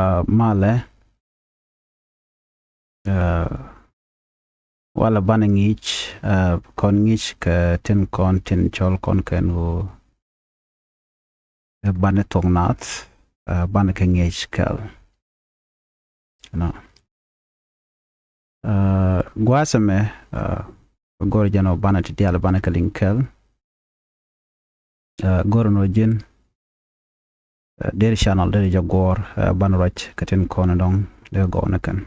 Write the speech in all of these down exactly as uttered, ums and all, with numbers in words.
Aa, malɛ, aa, walɛ banɛ ŋi̱i̱c, aa, kɔn ŋi̱i̱c kɛ tin kɔn tin cɔl kɔn kɛn ɣöö ɛ banɛ thuɔ̱k naath, aa, banɛ kɛ ŋi̱i̱c kɛl. Nɔ. Aa, gua̱a̱th ɛmɛ, aa, go̱r jɛn ɔ banɛ ti diaal banɛ kɛ liŋ kɛl. Aa, go̱r nɔ ji̱n, aa, deri channel deri jɛ guɔ̱ɔ̱r, aa, banɛ ruac kɛ tin kɔn dɔ̱ŋ dee gɔw ni kɛn.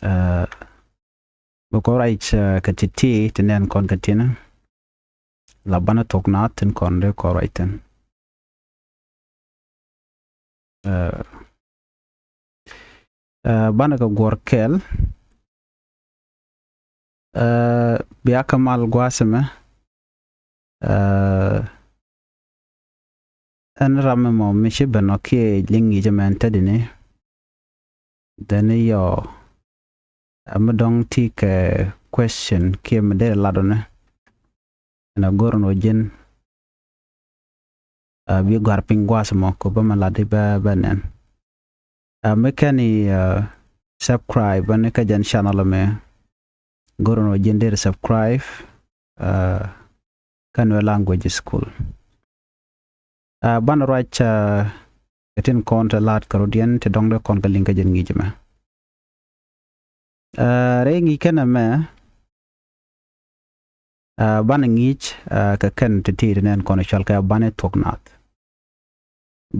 Aa, bi kɔn ruac, aa, kɛ ti̱ti̱ ti nɛn kɔn kɛ ti̱n. La banɛ thuɔ̱k naath tin kɔn dee kɔn ruac thi̱n. Aa, aa, banɛ kɛ guɔ̱ɔ̱r kɛl. Aa, bia kɛ mal gua̱a̱th ɛmɛ. Aa, ɛn ram ɛmɔ mi ci ben ɔ kiɛ liŋ ŋi̱i̱c ɛmɛ ɛn te dini. Then yɔ, aa, mi dɔ̱ŋ ti kɛ question kiɛ mi dee lat ɔ ni. Ɛn a go̱r nɔ ji̱n, aa, bi gɔ̱a̱r piny gua̱a̱th ɛmɔ kɛ bä mi lat i̱ bä, bä nɛn. Aa, mi kɛn i̱, aa, subscribe ni kä jɛn channel ɛmɛ. Go̱r nɔ ji̱n deri subscribe, aa, kä Nuer Language School. Aa, banɛ ruac, aa, kɛ tin kɔn te la̱a̱t kɛ rɔ̱diɛn ti dɔ̱ŋ dee kɔn kɛ liŋ kä jɛn ŋi̱i̱c ɛmɛ. Aa, rɛy ŋi̱i̱c kɛn ɛmɛ, aa, banɛ ŋi̱i̱c, aa, kɛ kɛn ti̱ti̱ ti nɛn kɔn cɔal kɛ banɛ thuɔ̱k naath.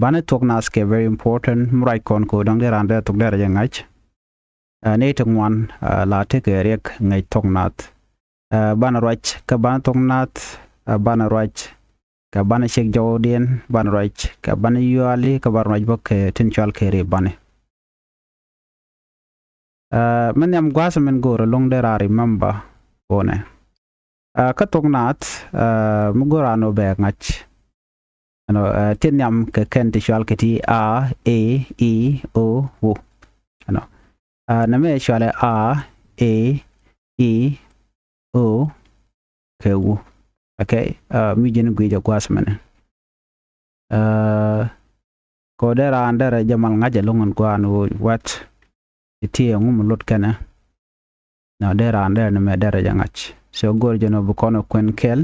Banɛ thuɔ̱k naath kɛ very important, mi ruac kɔn kɛ ɣöö dɔ̱ŋ dee raan dee thok dee rɛc ɛ ŋa̱c. Aa, nɛy ti ŋuan, aa, la tekɛ riɛk ŋäc thuɔ̱k naath. Aa, banɛ ruac kɛ banɛ thuɔ̱k naath, aa, banɛ ruac kɛ banɛ ciek jɔwdiɛn, banɛ ruac kɛ banɛ yuali, kɛ banɛ ruac bä kɛ tin cɔal kɛ ri banɛ. Aa, mi nhiam gua̱a̱th min go̱o̱r ɛlɔ̱ŋ dee raan remember ɣöö nɛ, aa, kä thuɔ̱k naath, aa, mi go̱o̱r raan ɣöö bɛ ŋa̱c. Ɛnɔ, aa, ti nhiam kɛ kɛn ti cɔal kɛ ti a, e, i, o, u. Ɛnɔ. Aa, nɛmɛ cɔalɛ a, e, i, o, kɛ u. Okay? Aa, mi ji̱n gui̱c ɛ gua̱a̱th mɛnɛ. Aa, kɛ ɣöö dee raan derɛ jɛ mal ŋa̱c ɛlɔ̱ŋ ɛn gua̱a̱n ɣöö what, ti ti ɛŋu mi lot kɛnɛ. Nɔ, dee raan derɛ ni mɛ derɛ jɛ ŋa̱c. So go̱r jɛ nɔ bi kɔn ɛ kuɛn kɛl,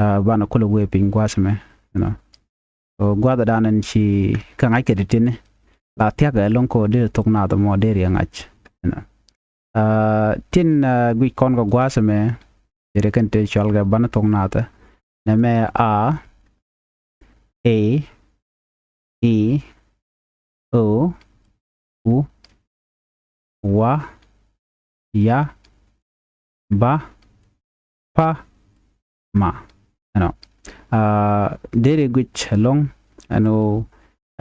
aa, banɛ kulɛ wee piny gua̱a̱th mɛ, you know. Ɣöö gua̱a̱th dan ɛn ci kɛ ŋa̱c kɛ ti tini. La thia̱k ɛlɔ̱ŋ kɛ ɣöö dee thok naath mɔ dee riɛ ŋa̱c, you know. Aa, tin, aa, guic kɔn kɛ gua̱a̱th mɛ, jɛ ri kɛn te cɔal kɛ banɛ thok naath. Nɛmɛ a, e, i, o, u, wa, ya, ba, pa, ma. Ɛnɔ. Aa, deri guic ɛlɔ̱ŋ ɛn ɣöö,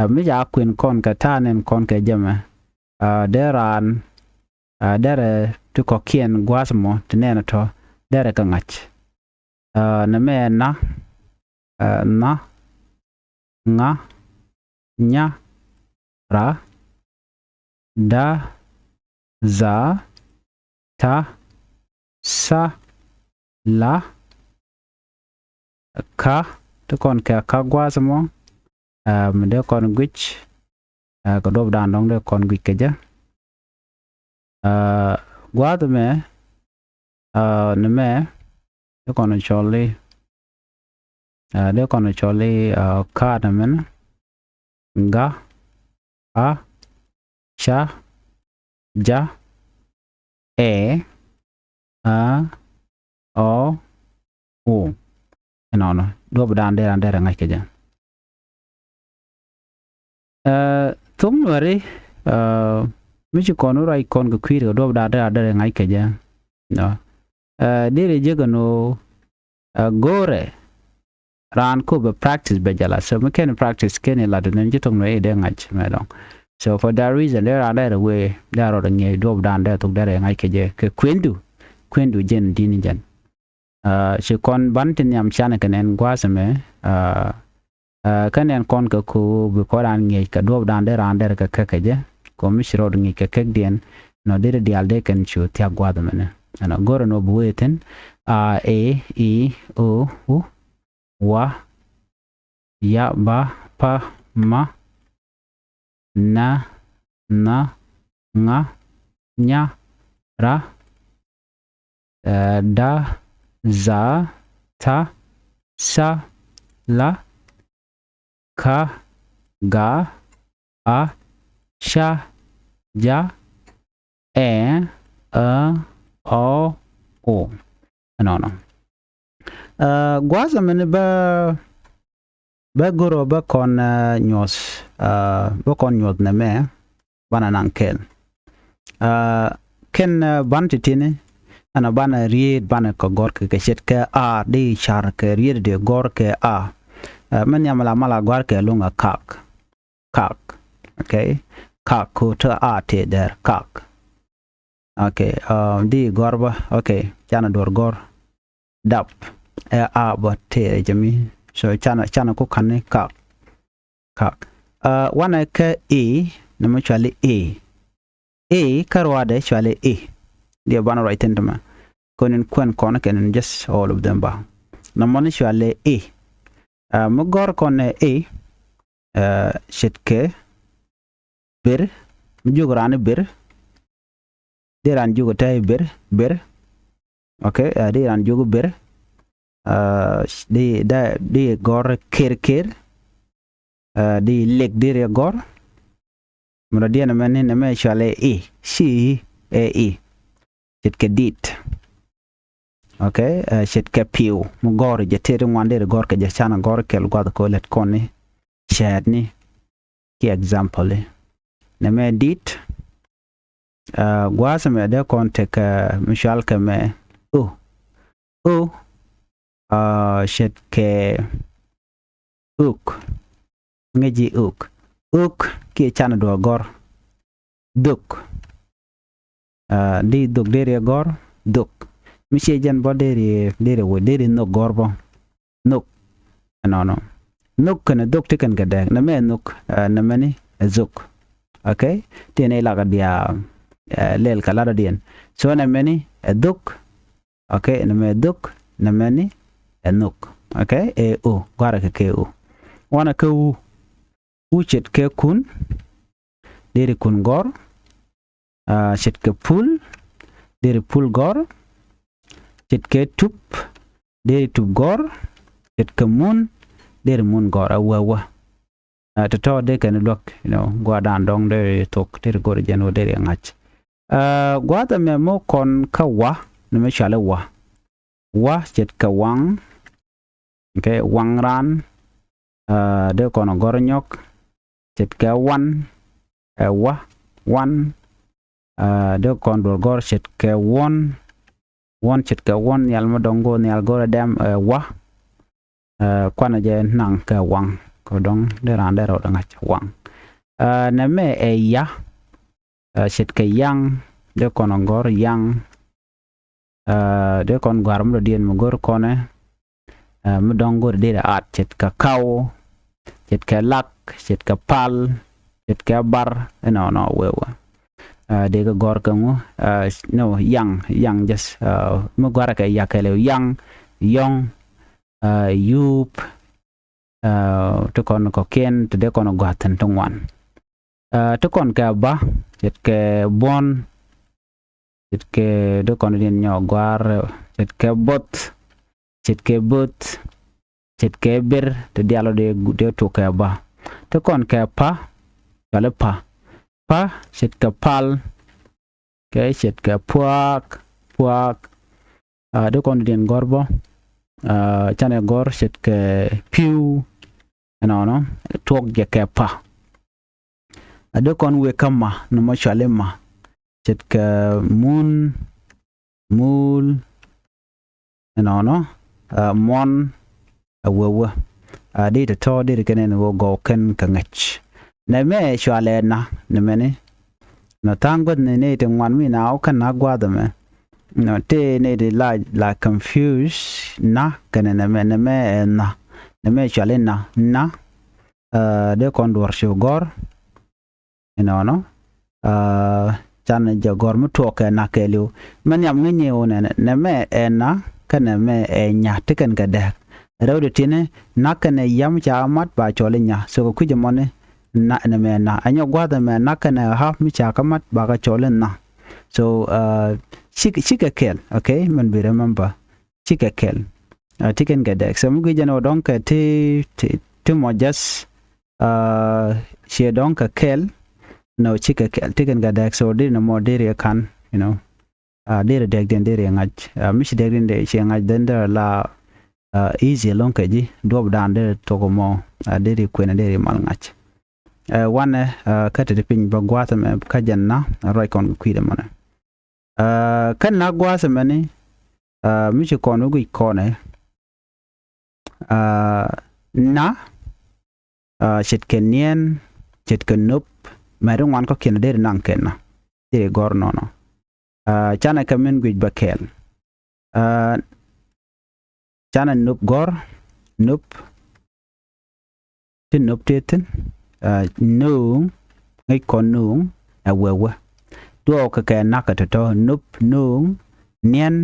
aa, mi ca kuën kɔn kɛ ta̱a̱ nɛn kɔn kɛ jɛmɛ. Aa, dee raan, aa, derɛ ti kɔ̱kiɛn gua̱a̱th mɔ ti nɛn tɔ̱ derɛ kɛ ŋa̱c. Aa, nɛmɛ na, aa, na, ŋa, nya, ra, da, dha, ta, tha, la, ka, ti kɔn kɛ ka gua̱a̱th mɔ, aa, mi dee kɔn guic, aa, kɛ duɔ̱p dan dɔ̱ŋ dee kɔn guic kɛ jɛ. Aa, gua̱a̱th mɛ, aa, ni mɛ, dee kɔn cɔl i̱, aa, dee kɔn cɔl i̱, aa, kaat mɛn, ga, a, ca, ja, ɛ, a, ɔ, u. Ɛnɔnɔ, duɔ̱p dan dee ran derɛ ŋa̱c kɛ jɛ. Aa, thok Nuɛri, aa, mi ci kɔn wä ruac kɔn kɛ kui̱dɛ kɛ duɔ̱p dan dee ran derɛ ŋa̱c kɛ jɛ. Nɔ. Aa, derɛ jek ɛn ɣöö, aa, go̱o̱rɛ raan kop bɛ practice bɛ jɛ la. So mi kɛn practice kɛn ilat ni ci thok Nuɛri dee ŋa̱c mɛ dɔ̱ŋ. So for that reason, dee ran derɛ wee, dee rɔɔdɛ ŋi̱eec duɔ̱p dan dee thok derɛ ŋa̱c kɛ jɛ kɛ kuendu, kuendu jɛn di̱n jɛn. Aa, ci kɔn ban ti nhiam canɛ kɛ nɛn gua̱a̱th ɛmɛ, aa, aa, kä nɛn kɔn kɛ ko̱o̱p bi kɔn raan ŋi̱eec kɛ duɔ̱ɔ̱p dan dee raan derɛ kɛ kek kɛ jɛ, kɛ mi ci rɔɔd ŋi̱eec kɛ kekdiɛn, nɔ derɛ diaal dee kɛn cu thia̱k gua̱a̱th ɛmɛnɛ. Ɛnɔ go̱rɛ nɔ bi wee thi̱n, a, e, i, o, u, wa, ya, ba, pa, ma, na, nha, ŋa, nya, ra, eh, da, dha, tha, sha, la, ka, ga, a, ca, ja, ɛ, ä, ɔ, o. Ɛnɔnɔ. Ɛ, gua̱a̱th ɛmɛni bä, bä go̱rɔ bä kɔn, ɛ, nyuɔth, ɛ, bä kɔn nyuɔth nɛmɛ, banɛ naŋ kɛɛl. Ɛ, kɛn, ɛ, ban ti̱ti̱ni, ɛn ɛ banɛ riet banɛ kɛ gɔr kɛ, kɛ ce̱tkɛ a di car kɛ riet di gɔr kɛ a. Ɛ, mɛ nhiam la mal a gɔr kɛ luŋ ɛ kak. Kak. Okay. Kak ko te a te dɛr kak. Okay. Ɛ, di gɔr bä. Okay. Canɛ duɔr gɔr. Dap. Ɛ a bä te jɛ mi. So canɛ, canɛ ko kan ni kak. Kak. Ɛ, wanɛ kɛ i, ni mɛ cuali i. I kä ruaadɛ cuali i. Diɛ banɛ ruac thin ti mɛ. Kɔn in kuɛn kɔn kɛn in just all of them ba. Nɔmɔ ni cuali i. Ɛ, mi gɔr kɔn ɛ i, ɛ, ce̱tkɛ ber, mi jiök raan i̱ ber. Dee raan jiök ɛ tɛy ber, ber. Okay, ɛ, dee raan jiök i̱ ber. Ɛ, dee, dee, dee gɔr ker, ker. Ɛ, dee lek dee riɛ gɔr. Mi dɔ̱diɛn ɛmɛ ni, nɛmɛ cuali i, ci, ɛ i. Ce̱tkɛ dit. Okay, ɛ, ce̱tkɛ piw, mi gɔr jɛ tëë ti ŋuan deri gɔr kɛ jɛ canɛ gɔr kɛl gua̱th kɛ lät kɔn ni. Cɛɛt ni, ki example ni. Nɛmɛ dit, ɛ, gua̱a̱th ɛmɛ dee kɔn tekɛ mi cual kɛ mɛ. O, o, ɛ, ce̱tkɛ uk. Ŋäci uk. Uk kiɛ canɛ duɔ̱ɔ̱r gɔr. Dhok. Ɛ, di dhok deri ɛ gɔr. Dhok. Mi ciɛ jɛn bä deri, deri wä, deri nhok gɔr bä. Nhok. Ɛnɔnɔ. Nhok kɛnɛ dhok ti kɛn kɛ dɛɛk. Nɛmɛ ɛ nhok. Ɛ, nɛmɛni ɛ dhok. Okay? Ti ni lak a dia, ɛ, lɛl kɛ lat a diɛn. So nɛmɛni ɛ dhok. Okay, nɛmɛ dhok, nɛmɛni ɛ nhok. Okay, ɛ o, gɔ̱a̱rɛ kɛ kɛ o. Wanɛ kɛ u, u ce̱tkɛ kun, deri kun gɔ̱r. Ɛ, ce̱tkɛ pul, deri pul gɔ̱r. Ce̱tkɛ tup, deri tup gɔ̱r. Ce̱tkɛ mun, deri mun gɔ̱r. Ɛ wä wä. Ɛ, tɔ̱tɔ̱ dee kɛn luäk, you know, gua̱a̱r dan dɔ̱ŋ dee thok, dee go̱r jɛn wä dee ŋa̱c. Ɛ, gua̱a̱th ɛmɛ mɔ kɔn kä wa, ni mɛ cuali wa. Wa ce̱tkɛ waŋ, okay, waŋ ran, ɛ, dee kɔn gɔ̱r nyɔk, ce̱tkɛ wan, ɛ, wa, wan, ɛ, dee kɔn duɔ̱r gɔ̱r ce̱tkɛ wuɔ̱n, wuɔ̱n ce̱tkɛ wuɔ̱n nhial mi dɔ̱ŋ go̱o̱r nhial go̱o̱r ɛ dɛm, ɛ, wa. Ɛ, kuanɛ jɛ naŋ kɛ waŋ kɛ dɔ̱ŋ dee raan dee rɔɔdɛ ŋa̱c waŋ. Ɛ, nɛmɛ ɛ ya, ɛ, ce̱tkɛ yaŋ, dee kɔn gɔ̱r yaŋ. Ɛ, dee kɔn gɔ̱a̱r mi dɔ̱diɛn mi go̱r kɔnɛ, ɛ, mi dɔ̱ŋ go̱r dee rɛ at ce̱tkɛ kaw, ce̱tkɛ lak, ce̱tkɛ pal, ce̱tkɛ bar, inɔnɔ wewä. Ɛ, dee kɛ gɔ̱r kɛ ŋu, ɛ, no, yaŋ, yaŋ jɛs, ɛ, mi gɔ̱a̱rɛ kɛ ya kɛɛliw yaŋ, yɔ̱ŋ, ɛ, yup, ɛ, ti kɔn kɔ̱kiɛn ti dee kɔn gɔ̱a̱r thi̱n ti ŋuan. Ɛ, ti kɔn kɛ ba, ce̱tkɛ buɔ̱n, ce̱tkɛ dee kɔn diɛn nyɔk gɔ̱a̱r, ce̱tkɛ bo̱th, ce̱tkɛ bo̱th, ce̱tkɛ ber, ti dialɔ dee, dee tuk kɛ ba. Ti kɔn kɛ pa, cuali pa. Pa, ce̱tkɛ pal, kɛ ce̱tkɛ puaak, puaak. Ɛ, dee kɔn diɛn gɔ̱r bä, ɛ, canɛ gɔ̱r ce̱tkɛ pi̱w, ɛnɔnɔ, tuɔk jɛ kɛ pa. Ɛ, dee kɔn wek kä ma, ni mɔ cuali ma, ce̱tkɛ mun, mul, ɛnɔnɔ, ɛ, muɔn, ɛ, wewä. Ɛ, dee tɔ̱tɔ̱ dee kɛn ɛn ɣöö gɔw kɛn kɛ ŋäc. Nɛmɛ cualɛ na, nɛmɛni. Nɔ tha̱a̱ŋ guäth ni nɛy ti ŋuan mi na wä kɛn na gua̱a̱th ɛmɛ. Nɔ tëë nɛy ti la, la confuse na kɛnɛ nɛmɛ, nɛmɛ ɛ na. Nɛmɛ cuali na, na. Ɛ, dee kɔn duɔ̱r cu gɔ̱r. Inɔnɔ, ɛ, canɛ jɛ gɔ̱r mi tuɔɔk kɛ na kɛɛliw. Mɛ nhiam ŋäcni wä nɛnɛ, nɛmɛ ɛ na, kä nɛmɛ ɛ nya, ti kɛn kɛ dɛɛk. Rɛwdɛ ti̱ni, na kɛnɛ yam ca mat ba cɔl i̱ nya. So kɛ kui̱c ɛmɔni, na, nɛmɛ na. Ɛ nyɔk gua̱a̱th ɛmɛ na kɛnɛ ha mi ca kä mat ba kɛ cɔl in na. So, uh, cikɛ, cikɛ kɛl, okay? Mɛn bi remember. Cikɛ kɛl. Uh, ti kɛn kɛ dɛk. So mi gui̱c jɛn ɔ dɔ̱ŋ kɛ ti, ti, ti mɔ just, uh, ciɛ dɔ̱ŋ kɛ kɛl. No, cikɛ kɛl. Ti kɛn kɛ dɛk. So deri nɔmɔ deri ɛ kan, you know. Uh, deri dɛkdiɛn deri ɛ ŋa̱c. Uh, mi ci dɛkdiɛn deri ciɛ ŋa̱c, then deri la, uh, easy ɛlɔ̱ŋ kɛ ji̱. Duɔ̱p dan deri thok mɔ. Uh, deri kuɛn deri mal ŋa̱c. Uh, wanɛ, uh, kä te ti piny bä gua̱a̱th ɛmɛ kä jɛn na, uh, ruac kɔn kɛ kui̱dɛ mɔnɛ. Uh, kä na gua̱a̱th ɛmɛni, uh, mi ci kɔn wä guic kɔnɛ, uh, na, uh, ce̱tkɛ niɛn, ce̱tkɛ nop, mɛ ri ŋuan kɔ̱kiɛn deri naŋ kɛn na. Deri gɔ̱r nɔnɔ. Uh, canɛ kɛ min guic bä kɛɛl. Uh, canɛ nop gɔ̱r, nop, ti nop tëë thi̱n, uh, nööŋ, ŋäc kɔn nööŋ, ɛ wewä. Duɔɔk kɛ kɛ nakä tɔ̱tɔ̱, nop, nööŋ, niɛn,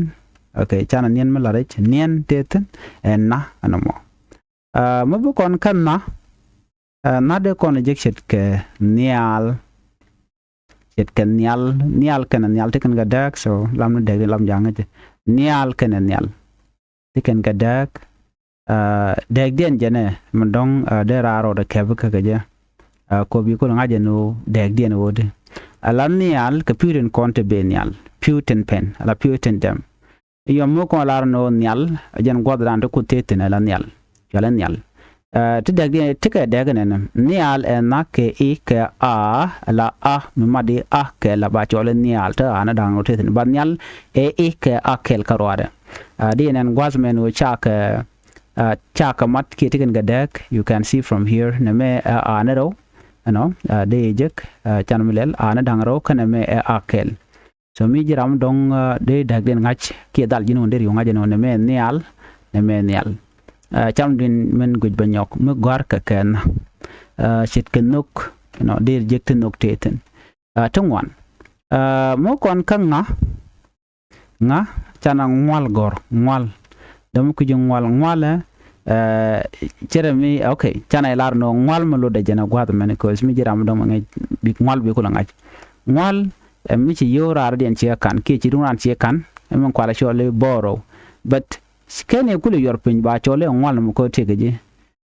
okay, canɛ niɛn mi la̱t rɛc, niɛn tëë thi̱n, ɛ na, ɛn ɛmɔ. Uh, mi bi kɔn kä na, uh, na dee kɔn jek ce̱tkɛ nhial, ce̱tkɛ nhial, nhial kɛnɛ nhial ti kɛn kɛ dääk, so lam ni dääk di lam ja̱a̱ŋ jɛ. Nhial kɛnɛ nhial ti kɛn kɛ dääk, uh, dääkdiɛn jɛnɛ mi dɔ̱ŋ, uh, dee raar rɔɔdɛ kɛp kä kɛ jɛ. Uh, kop yi kul ŋa̱c jɛ ni wä dääkdiɛn wä di. Ala nhial kɛ pi̱w tin kɔn ti bee nhial, pi̱w tin pɛn, ala pi̱w tin dɛm. Yɔm mi kɔn lar ni wä nhial, jɛn gua̱th dan ti kuth tëë thi̱n ala nhial. Cɔalɛ nhial. Uh, ti dääkdiɛn ti kɛ dääk nɛnɛ. Nhial ɛ na kɛ i kɛ a, ala a, mi mat i a kɛ la ba cɔl i nhial, te a ni da̱ŋ rɛw tëë thi̱n. Ba nhial ɛ i kɛ a kɛl kä ruaadɛ. Uh, di nɛn gua̱th mɛn wä cakɛ, uh, cakɛ mat kiɛ ti kɛn kɛ dääk. You can see from here. Nɛmɛ ɛ a ni rɛw. Ɛnɔ, uh, di jek, uh, can mi lɛl, a ni da̱ŋ rɛw, kä nɛmɛ ɛ a kɛl. So mi ji̱ ram dɔ̱ŋ, uh, dee dääkdiɛn ŋa̱c kiɛ dhal ji̱n wun dee ri̱w ŋa̱c ɛn wun nɛmɛ nhial, nɛmɛ nhial. Uh, cam din min guic bä nyɔk mi gɔ̱a̱r kɛ kɛ na. Uh, ce̱tkɛ nhök, you know, dee jek ti nhök tëë thi̱n. Uh, ti ŋuan. Uh, mi kɔn kä ŋa̱, ŋa̱, canɛ ŋual gɔ̱r, ŋual. Dee mi kui̱c ŋual, ŋualɛ, uh, cɛ rɛ mi, okay, canɛ lar ni ŋual mi lotdɛ jɛn ɛ gua̱th mɛn, 'cause mi ji̱ ram dɔ̱ŋ mi ŋäc bi ŋual bi kulɛ ŋa̱c. Ŋual, ɛ mi ci yio̱w raar diɛn ciɛ ka̱n kiɛ ci duŋ raan ciɛ ka̱n, ɛ mi kualɛ cɔl i̱ borrow. But kɛn i̱ kulɛ yuɔr piny ba cɔl i̱ ŋual ni mi ko̱ tëk ji̱.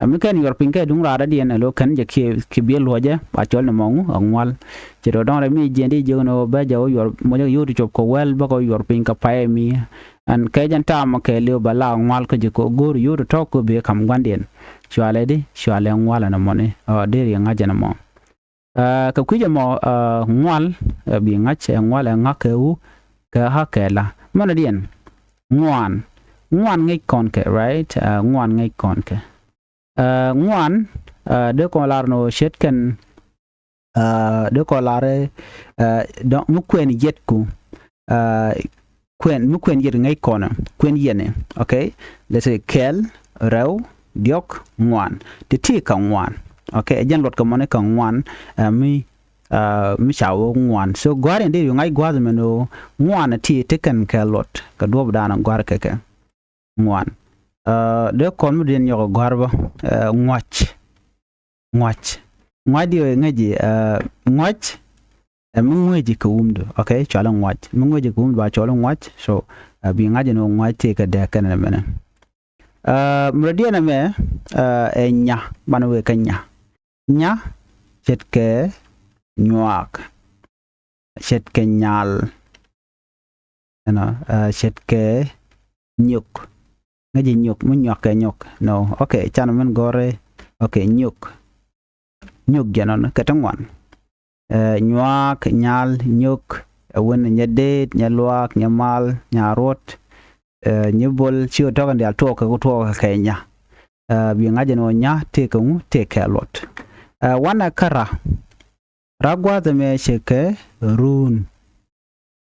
Ɛ mi kɛn yuɔr piny kɛ duŋ raar diɛn ɛ lo̱ kɛn jɛ kiɛ, kiɛ biɛ luɔcɛ ba cɔl ni mɔŋu ɛ ŋual. Ci dɔ̱ dɔ̱ŋ rɛ mi jiɛn di jiök ni ɣöö bɛ jɛ wä yuɔr mocä yio̱w ti cop kɛ wɛl bä kɛ wä yuɔr piny kɛ payɛ mi. Ɛn kɛ jɛn taamɔ kɛ liw bɛ la ŋual kä ji̱ kɛ go̱o̱r yio̱w ti tɔ̱ kɛ bi ka̱m gua̱ndiɛn. Cualɛ di, cualɛ ŋual ɛn ɛmɔni. Ɔ, deri ŋa̱c ɛn ɛmɔ. Ɛ, kɛ kui̱c ɛmɔ, ɛ, ŋual, ɛ, bi ŋa̱c ɛ ŋual ɛ ŋa̱ kɛ wu kɛ ɣa̱ kɛ la. Mɛnɛ diɛn ŋuan. Ŋuan ŋäc kɔn kɛ, right? Ɛ, ŋuan ŋäc kɔn kɛ. Ɛ, ŋuan, ɛ, dee kɔn lar ni ɣöö ce̱tkɛn, ɛ, dee kɔn lar, ɛ, dɔ̱ŋ mi kuɛn jiɛtku, ɛ, kuɛn, mi kuɛn jiɛt ŋäc kɔnɛ, kuɛn jiɛtni, okay? Let's say kɛl, rɛw, diɔ̱k, ŋuan. Ti ti kɛ ŋuan. Okay, ɛ jɛn luɔt kɛ mɔni kɛ ŋuan, ɛ, mi, ɛ, mi ca wä ŋuan. So gɔ̱a̱r in dee yu ŋa̱c gua̱a̱th mɛn ɣöö ŋuan ti ti kɛn kɛ luɔt kɛ duɔ̱ɔ̱p daanɔ gɔ̱a̱r kɛ kɛ. Ŋuan. Ɛ, dee kɔn mi diɛn nyɔk ɛ gɔ̱a̱r bä, ɛ, ŋuac. Ŋuac. Ŋuac diɛ ŋäci, ɛ, ŋuac, ɛ, mi ŋuäci kɛ wumdu. Okay, cualɛ ŋuac. Mi ŋuäci kɛ wumdu ba cualɛ ŋuac. So, ɛ, bi ŋa̱c ɛn ɣöö ŋuac tëë kɛ dääk kɛn ɛn ɛmɛnɛ. Ɛ, mi rɔ diɛn ɛmɛ, ɛ, ɛ nya. Banɛ wëë kä nya. Nya, ce̱tkɛ nyuaak. Ce̱tkɛ nyal. Ɛnɔ, ɛ, ce̱tkɛ nyök. Ŋäci nyök, mi nyuak kɛ nyök. No, okay, canɛ min gɔ̱rɛ. Okay, nyök. Nyök jɛn ɔn kɛ ti ŋuan. Ɛ, nyuaak, nyal, nyök, ɛ wen nyɛ deet, nyɛ luaak, nyɛ mal, nyɛ ruɔt, ɛ, nyɛ bol, ci ɣä tɔk in diaal tuɔɔk kɛ, tuɔɔk kɛ kɛ nya. Ɛ, bi ŋa̱c ɛn ɣöö nya tëëkɛ ŋu, tëëkɛ luɔt. Ɛ, wanɛ kä ra. Ra gua̱a̱th ɛmɛ cɛ kɛ run.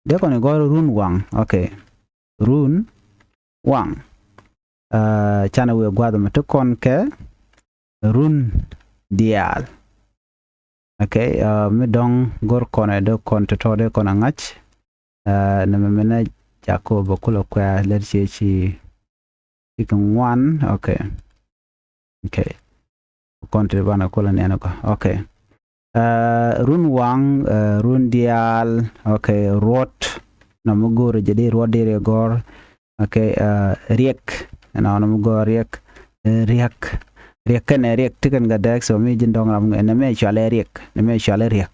Dee kɔn i̱ gɔ̱r run waŋ. Okay. Run waŋ. Ɛ, canɛ wëë gua̱a̱th ɛmɛ ti kɔn kɛ run diaal. Okay. Ɛ, mi dɔ̱ŋ go̱r kɔn ɛ dee kɔn tɔ̱tɔ̱ dee kɔn ɛ ŋa̱c. Ɛ, nɛmɛ mɛnɛ Jakob bɛ kulɛ kuɛ lɛt ciɛ ci, ci kɛ ŋuan. Okay. Okay. Kɔn ti banɛ kulɛ niɛn kɔ. Okay. Ɛ, run waŋ, ɛ, run diaal, okay, ruɔt. Nɔmɔ go̱o̱rɛ jɛ di ruɔt di ri gɔ̱r. Okay, ɛ, riɛk. Ɛnɔ nɔmɔ go̱o̱r riɛk. Ɛ, riɛk. Riɛk kɛnɛ riɛk ti kɛn kɛ dɛɛk, so mi ji̱n dɔ̱ŋ ram ɛn nɛmɛ cualɛ riɛk. Nɛmɛ cualɛ riɛk.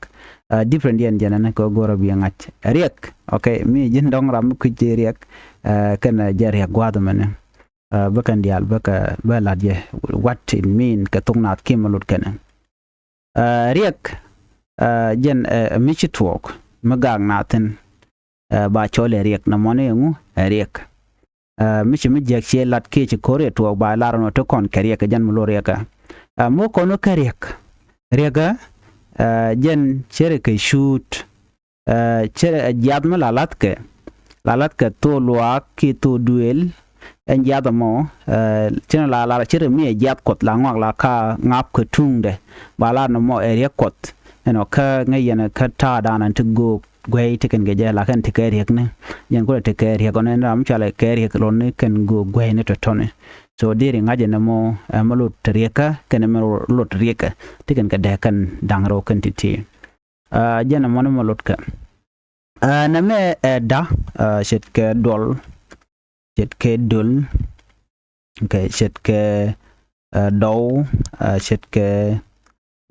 Ɛ, different yɛn jɛn ɛn kɛ go̱o̱rɛ bi ŋa̱c. Riɛk. Okay, mi ji̱n dɔ̱ŋ ram mi kui̱c jɛ riɛk. Ɛ, kɛnɛ jɛ riɛk gua̱a̱th mɛnɛ. Ɛ, bä kɛn diaal bä kɛ bä lat jɛ what it mean kɛ thok naath kiɛ mi lot kɛnɛ. Ɛ, riɛk, ɛ, jɛn, ɛ, mi ci tuɔɔk mi gaak naath thi̱n. Ɛ, ba cɔl ɛ riɛk nɔmɔni ɛŋu ɛ riɛk. Ɛ, mi ci mi jiäk ciɛ lat kiɛ ci ko̱r ɛ tuɔɔk ba lar nɔ ti kɔn kɛ riɛk kɛ jɛn mi lot riɛk ɛ. Ɛ, mi kɔn wä kɛ riɛk. Riɛk ɛ, ɛ, jɛn cɛ ri kɛ cuut. Ɛ, cɛ, ɛ, jiath mi la lathkɛ, la lathkɛ thok luaak ki thok duëël. Ɛn jiath ɛmɔ, ɛ, cɛ ni la lar cɛ ri mi ɛ jiath kuɔth la ŋɔak la ka ŋa̱p kɛ tuŋdɛ. Ba lar ni mɔ ɛ riɛk kuɔth. Ɛnɔ kä ŋäc yɛn kä ta̱a̱ da̱a̱n ɛn ti göök guɛy ti kɛn kɛ jɛ la kɛn ti kɛ riɛk ni. Yɛn kulɛ ti kɛ riɛk ɔn ɛn ram cɔalɛ kɛ riɛk lɔn ni kɛn göök guɛy ni tɔ̱tɔ̱ni. So diri ŋa̱c ɛn ɛmɔ, ɛ, mɛ lot riɛkä kɛn mɛ lot riɛkä ti kɛn kɛ dee kɛn da̱ŋ rɛw kɛn ti ti. Ɛ, jɛn ɛmɔni mɛ lotkɛ. Ɛ, nɛmɛ ɛ da̱, ɛ, ce̱tkɛ duɔl, ce̱tkɛ döl, okay, ce̱tkɛ, ɛ, dɔw, ɛ, ce̱tkɛ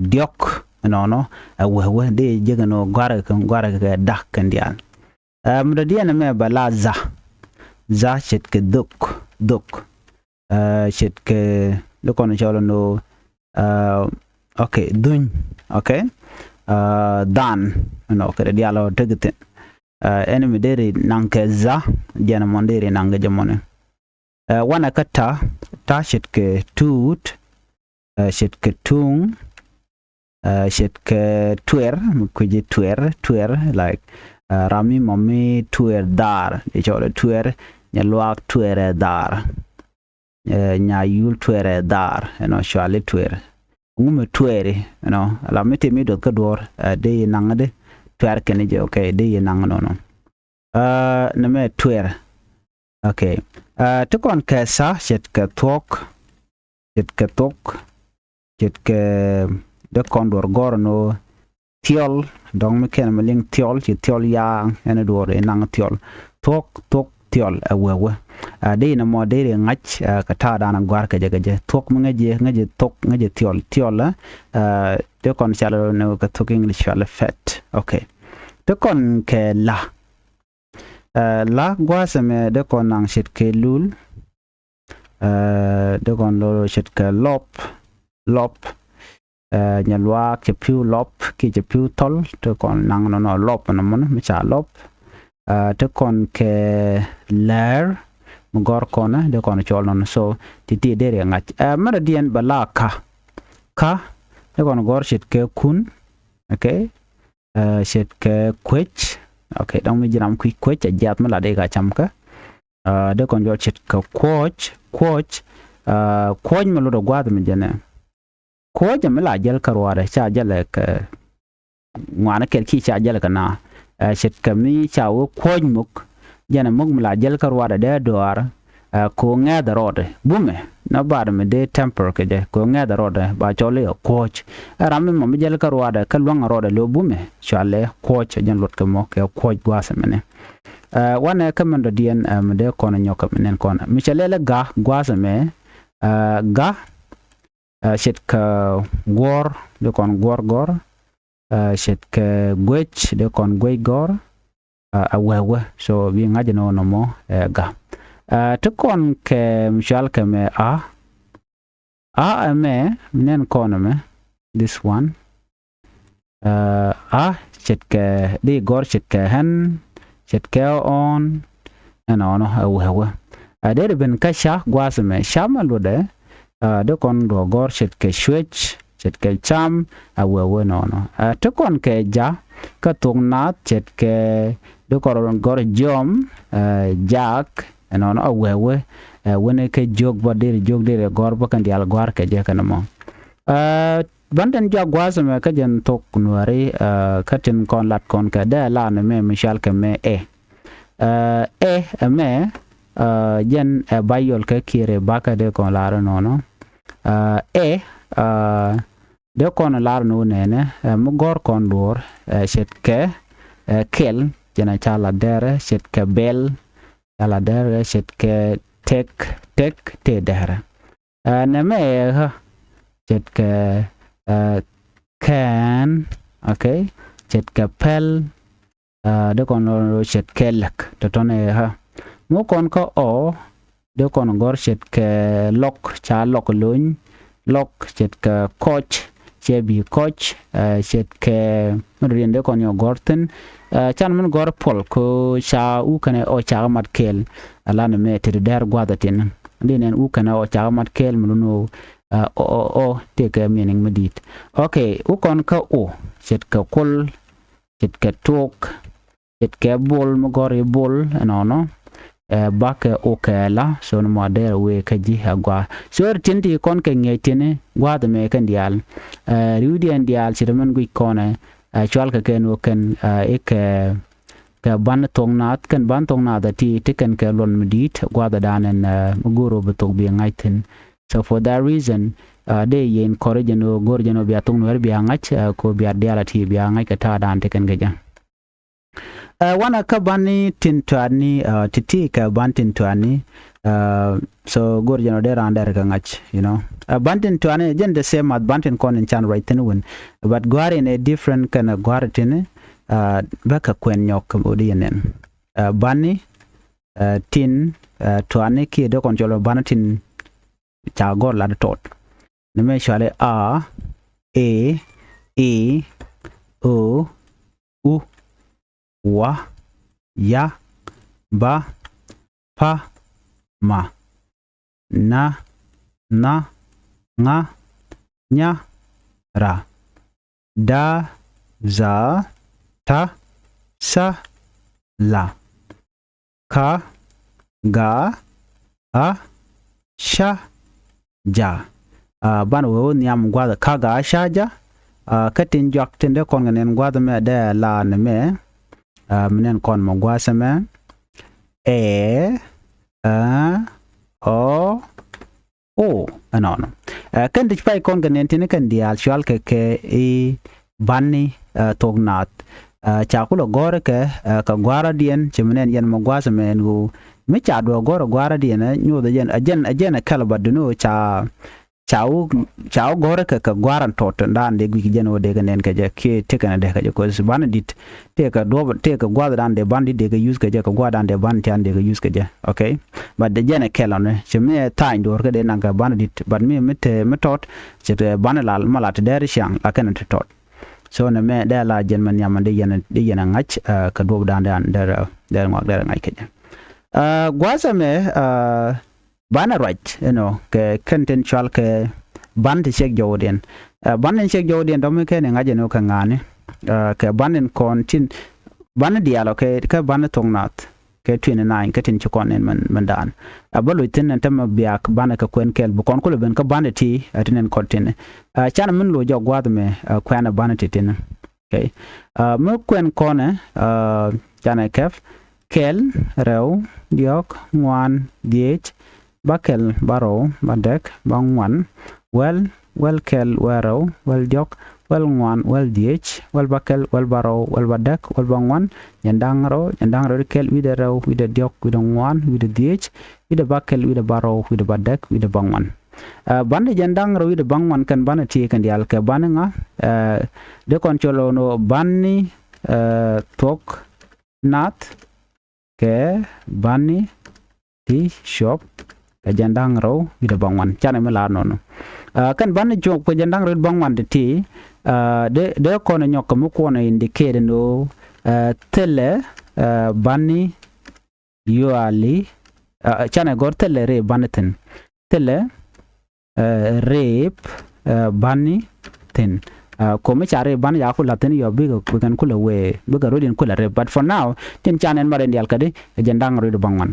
diɔ̱k, ɛnɔnɔ, ɛ, wehweh, di jek ɛn ɣöö gɔ̱a̱rkɛ kɛ, gɔ̱a̱rkɛ kɛ da̱ kɛn diaal. Ɛ, mi dɔ̱diɛn ɛmɛ bɛ la dha, dha ce̱tkɛ dhök, dhök. Ɛ, ce̱tkɛ di kɔn cɔl ɛn ɣöö, ɛ, okay, dhuny, okay. Ɛ, dhan, ɛnɔ kɛ di diaal ɔ tek thi̱n. Ɛ, ɛn mi deri naŋ kɛ dha, jɛn ɛmɔ deri naŋ kɛ jɛ mɔni. Ɛ, wanɛ kä ta̱, ta̱ ce̱tkɛ tuut, ɛ, ce̱tkɛ tuŋ, ɛ, ce̱tkɛ tuɛr, mi kui̱ci tuɛr, tuɛr, like, ɛ, ram mi mɔ mi tuɛr dhaar, di cɔl ɛ tuɛr, nyɛ luaak tuɛr ɛ dhaar. Ɛ, nya yul tuɛr ɛ dhaar, ɛnɔ cuali tuɛr. Ŋu mi tuɛri, ɛnɔ, la mi ti mi duɔth kä duɔr, ɛ, di yi naŋ di tuɛr kɛn jɛ, okay, di yi naŋ nɔnɔ. Ɛ, nɛmɛ tuɛr. Okay. Ɛ, ti kɔn kɛ tha, ce̱tkɛ thuɔ̱k, ce̱tkɛ thuɔ̱k, ce̱tkɛ dee kɔn duɔr gɔ̱r ɛn ɣöö thiɔl, dɔ̱ŋ mi kɛn mi liŋ thiɔl, ci thiɔl yaaŋ, ɛn duɔr inaŋ thiɔl. Thuɔ̱k, thuɔ̱k, thiɔl, ɛ wee wee. Ɛ, dee inɔ mɔ dee ri ŋa̱c, ɛ, kɛ ta̱a̱ da̱a̱n a gɔ̱a̱r kɛ jɛ kɛ jɛ. Thuɔ̱k mi ŋäc jɛ, ŋäc jɛ thuɔ̱k, ŋäc jɛ thiɔl, thiɔl, ɛ, ɛ, dee kɔn cal nɔ kɛ thuɔ̱k English cɔal ɛ fat. Okay. Ti kɔn kɛ la. Ɛ, la gua̱a̱th ɛmɛ dee kɔn naŋ ce̱tkɛ lul. Ɛ, dee kɔn lo ce̱tkɛ lɔp, lɔp. Ɛ, nyɛ luaak cɛ pi̱w lɔp kiɛ cɛ pi̱w thɔl, te kɔn naŋ nɔnɔ lɔp nɔmɔni mi ca lɔp. Ɛ, te kɔn kɛ lɛr mi gɔr kɔnɛ, dee kɔn cɔl nɔnɔ. So, ti ti dee ri ŋa̱c. Ɛ, mɛrɛ diɛn bɛ la ka. Ka, dee kɔn gɔr ce̱tkɛ kun. Okay. Ɛ, ce̱tkɛ kuec. Okay, dɔ̱ŋ mi ji̱ ram kui̱c kuec, ɛ jiath mi la dee ka cam kä. Ɛ, dee kɔn jɔl ce̱tkɛ kuɔc, kuɔc, ɛ, kuɔc mi lotdɛ gua̱a̱th mi jɛnɛ. Kuɔc mi la jäl kä ruaadɛ, ca jälɛ kɛ ŋuani kɛl kiɛ ca jälɛ kɛ na. Ɛ, ce̱tkɛ mi ca wee kuɔc muk, jɛnɛ muk mi la jäl kä ruaadɛ dee dɔaar, ɛ, kɛ ɣöö ŋɛ̈th rɔɔdɛ. Bumɛ, nɔ baat mi dee temper kɛ jɛ, kɛ ɣöö ŋɛ̈th rɔɔdɛ, ba cɔl i̱ ɛ kuɔc. Ɛ ram mi mɔ mi jäl kä ruaadɛ, kä luäŋ rɔɔdɛ lo̱ bumɛ, cualɛ kuɔc, jɛn luɔt kɛ mɔ, kɛ kuɔc gua̱a̱th mɛnɛ. Ɛ, wanɛ kä mɛn dɔ̱diɛn, ɛ, mi dee kɔn nyɔk kɛ mi nɛn kɔn. Mi cɛ lɛl ɛ ga̱ gua̱a̱th ɛmɛ, ɛ, ga̱, ɛ, ce̱tkɛ guɔ̱ɔ̱r, dee kɔn guɔ̱ɔ̱r gɔ̱r, ɛ, ce̱tkɛ guec, dee kɔn guec gɔ̱r, ɛ, ɛ wee wee. So, bi ŋa̱c ni wä nɔmɔ, ɛ, ga̱. Ɛ, ti kɔn kɛ mi cual kɛ mɛ a, a ɛmɛ, mi nɛn kɔn ɛmɛ, this one. Ɛ, a, ce̱tkɛ, di gɔ̱r ce̱tkɛ ɣän, ce̱tkɛ ɣɔ̱ɔ̱n, ɛnɔnɔ, ɛ wee wee. Ɛ, deri ben kä ca gua̱a̱th ɛmɛ, ca mɛ lotdɛ, ɛ, di kɔn duɔ gɔ̱r ce̱tkɛ cuec, ce̱tkɛ cam, ɛ wee wee nɔnɔ. Ɛ, ti kɔn kɛ ja, kä thok naath, ce̱tkɛ, di kɔn gɔ̱r jiɔm, ɛ, jak, ɛnɔnɔ, ɛ wee wee. Ɛ, wen kɛ jiök bä deri jiök deri gɔ̱r bä kɛn diaal gɔ̱a̱r kɛ jɛ kɛn mɔ. Ɛ, Ban tin jɔak gua̱a̱th ɛmɛ kä jɛn thok nuääri, ɛ, kä tin kɔn lat kɔn kɛ dee la ni mɛ mi cal kɛ mɛ ɛ. Ɛ, ɛ ɛmɛ, ɛ, jɛn ɛ ba yɔl kɛ kiɛrɛ bakä dee kɔn lar nɔnɔ. Ɛ, ɛ, ɛ, Dee kɔn lar ni wä nɛnɛ, ɛ, mi gɔ̱r kɔn duɔ̱ɔ̱r, ɛ, ce̱tkɛ, ɛ, kɛl, jɛn a ca la dɛrɛ, ce̱tkɛ bɛl, ca la dɛrɛ, ce̱tkɛ tëk, tëk tëë dɛrɛ. Ɛ, nɛmɛ ɛ ɣä, ce̱tkɛ, ɛ, kɛn, okay, ce̱tkɛ pɛl, ɛ, dee kɔn lɔ ce̱tkɛ läk, tɔ̱tɔ̱nɛ ɛ ɣä. Mi kɔn kä ɔ, dee kɔn gɔ̱r ce̱tkɛ lɔk, ca lɔk lony, lɔk ce̱tkɛ kɔc, cɛ bi kɔc, ɛ, ce̱tkɛ mi dɔ̱diɛn dee kɔn yɔ gɔ̱r thi̱n, ɛ, can min gɔ̱r puɔl ko ca wukɛnɛ ɔ ca mat kɛɛl, ɛ, la nɛmɛ te dee dɛr gua̱a̱th ɛ tin. Dee nɛn wukɛnɛ ɔ ca mat kɛɛl mi lun ɣöö, ɛ, ɔ, ɔ, ɔ, tëëkɛ meaning mi di̱i̱t. Okay, wukɔn kä o, ce̱tkɛ kuɔl, ce̱tkɛ tuɔɔk, ce̱tkɛ bol mi gɔ̱r i̱ bol ɛnɔnɔ. Ɛ, bakɛ okɛ la, so ni mɔ dee wee kä ji̱ ɛ gɔaa. So ri tin ti kɔn kɛ ŋi̱eec tini gua̱a̱th ɛmɛ kɛn diaal. Ɛ, ri̱wdiɛn diaal ce̱t min guic kɔnɛ, ɛ, cual kɛ kɛn wä kɛn, ɛ, ikɛ, kɛ ban thok naath, kɛn ban thok naath ɛ ti, ti kɛn kɛ luɔn mi di̱i̱t gua̱a̱th ɛ da̱a̱n ɛn, ɛ, mi go̱o̱r wä bi thok bi ŋa̱c thi̱n. So for that reason, ɛ, dee yɛn kɔri jɛn wä go̱o̱r jɛn wä bia thok nuɛr bia ŋa̱c, ɛ, ko bia diaal ɛ ti bia ŋa̱c kɛ ta̱a̱ da̱a̱n ti kɛn kɛ jɛ. Ɛ, wanɛ kä bani tin tuani, ɛ, ti̱ti̱ kɛ ban tin tuani, ɛ, so go̱r jɛn ɔ dee raan dɛr kɛ ŋa̱c, you know. Ɛ, ban tin tuani jɛn the same as ban tin kɔn in can ruac thi̱n win. But gua̱r in a different kɛn a gua̱r tin, ɛ, bä kɛ kuɛn nyɔk kɛ odi yɛn nɛn. Ɛ, bani, ɛ, tin, ɛ, tuani kiɛ dee kɔn cɔl bani tin ca gɔr lat tɔt. Ni mɛ cuali a, e, i, o, u, wa, ya, ba, pa, ma, na, nha, ŋa, nya, ra, da, dha, ta, tha, la, ka, ga, ɣa, ca, ja. A, banɛ wee wä nhiam gua̱th ka, ga, ɣa, ca, ja. A, kä tin juak tin dee kɔn kɛ nɛn gua̱th mɛ dee la ni mɛ. A, mi nɛn kɔn mɛ gua̱th mɛ. Ɛ, ɛ, ɔ, o, ɛnɔnɔ. Ɛ, kɛn ti ci pay kɔn kɛ nɛn tini kɛn diaal cual kɛ kɛ i̱ bani, ɛ, thok naath. Ɛ, ca kulɛ gɔ̱rä kɛ, ɛ, kɛ gua̱rä diɛn ci mi nɛn yɛn mɛ gua̱a̱th mɛ ɛn ɣöö mi ca duɔ gɔ̱rä gua̱rä diɛn, ɛ, nyoth ɛ jɛn, ɛ jɛn, ɛ jɛn ɛ kɛl ba duni ɣöö ca, ca wä, ca wä gɔ̱rä kɛ, kɛ gua̱rä tɔt dan dee guic jɛn ɣöö dee kɛ nɛn kɛ jɛ kiɛ tekɛ nɛ dee kɛ jɛ, 'cause bani di̱t tëëkɛ duɔ̱p, tëëkɛ gua̱a̱th dan dee bani di̱t dee kɛ use kɛ jɛ, kɛ gua̱a̱th dan dee bani tian dee kɛ use kɛ jɛ. Okay. But dee jɛn ɛ kɛl ɔni ci mi ɛ tha̱a̱ny duɔ̱ɔ̱r kä dee naŋ kɛ bani di̱t, but mi, mi te, mi tɔt ci te bani lal ma la te dɛɛr ciaŋ la kɛn te tɔt. So nɛ mɛ dee la jɛn mɛ nhiam dee yɛn, dee yɛn ɛ ŋa̱c, ɛ, kɛ duɔ̱p dan dee, dee, dee ŋuak dee ŋa̱c kɛ jɛ. Ɛ, gua̱a̱th ɛmɛ, ɛ, banɛ ruac, you know, kɛ kɛn tin cual kɛ ban ti ciɛk jɔwdiɛn. Ɛ, ban tin ciɛk jɔwdiɛn dɔ̱mi kɛn iŋa̱c ɛn ɣöö kɛ ŋa̱a̱ni. Ɛ, kɛ ban in kɔn tin, ban diaal ɔ kɛ, kɛ ban thok naath kɛ twenty nine kɛ tin ci kɔn in mɛn, mɛn daan. Ɛ, bä loc thi̱n ɛn tämɛ biak ban kɛ kuɛn kɛl bi kɔn kulɛ ben kä ban ti, ɛ, tin in kɔn tin. Ɛ, canɛ min loc jɔk gua̱a̱th mɛ, ɛ, kuɛn ɛ ban ti tin. Okay. Ɛ, mi kuɛn kɔnɛ, ɛ, canɛ kɛp kɛl, rɛw, diɔ̱k, ŋuan, dhiec, bäkɛl, bärɔw, bädɛk, bäŋuan, wäl, wäl kɛl, wäl rɛw, wäl diɔ̱k, wäl ŋuan, wäl dhiec, wäl bäkɛl, wäl bärɔw, wäl bädɛk, wäl bäŋuan, jiɛn da̱ŋ rɛw, jiɛn da̱ŋ rɛw wi̱cdɛ kɛl, wi̱cdɛ rɛw, wi̱cdɛ diɔ̱k, wi̱cdɛ ŋuan, wi̱cdɛ dhiec, wi̱cdɛ bäkɛl, wi̱cdɛ bärɔw, wi̱cdɛ bädɛk, wi̱cdɛ bäŋuan. Ɛ, bani jiɛn da̱ŋ rɛw wi̱cdɛ bäŋuan kɛn bani ti kɛn diaal kɛ bani ŋa, ɛ, dee kɔn cɔl ɣän ɣöö bani, ɛ, thuɔ̱k naath kɛ bani ti cuɔp kɛ jiɛn da̱ŋ rɛw wi̱cdɛ bäŋuan. Canɛ mi laar nɔnɔ. Ɛ, kɛn bani cuɔp kɛ jiɛn da̱ŋ rɛw wi̱cdɛ bäŋuan ti ti, ɛ, dee, dee kɔn nyɔk kɛ mi kuɔn indicate ɛn ɣöö, ɛ, thilɛ, ɛ, bani yuali, ɛ, canɛ gɔ̱r thilɛ rɛy bani thi̱n. Thilɛ, ɛ, rɛy, ɛ, bani thi̱n. Ɛ, komi ca rɛy bani ya kulɛ thi̱n yɔ bikɛ, bikɛn kulɛ wee, bikɛ rɔ̱diɛn kulɛ rɛy. But for now, tin can ɛn ma rɛy diaal kädi, ɛ jiɛn da̱ŋ rɛw wi̱cdɛ bäŋuan.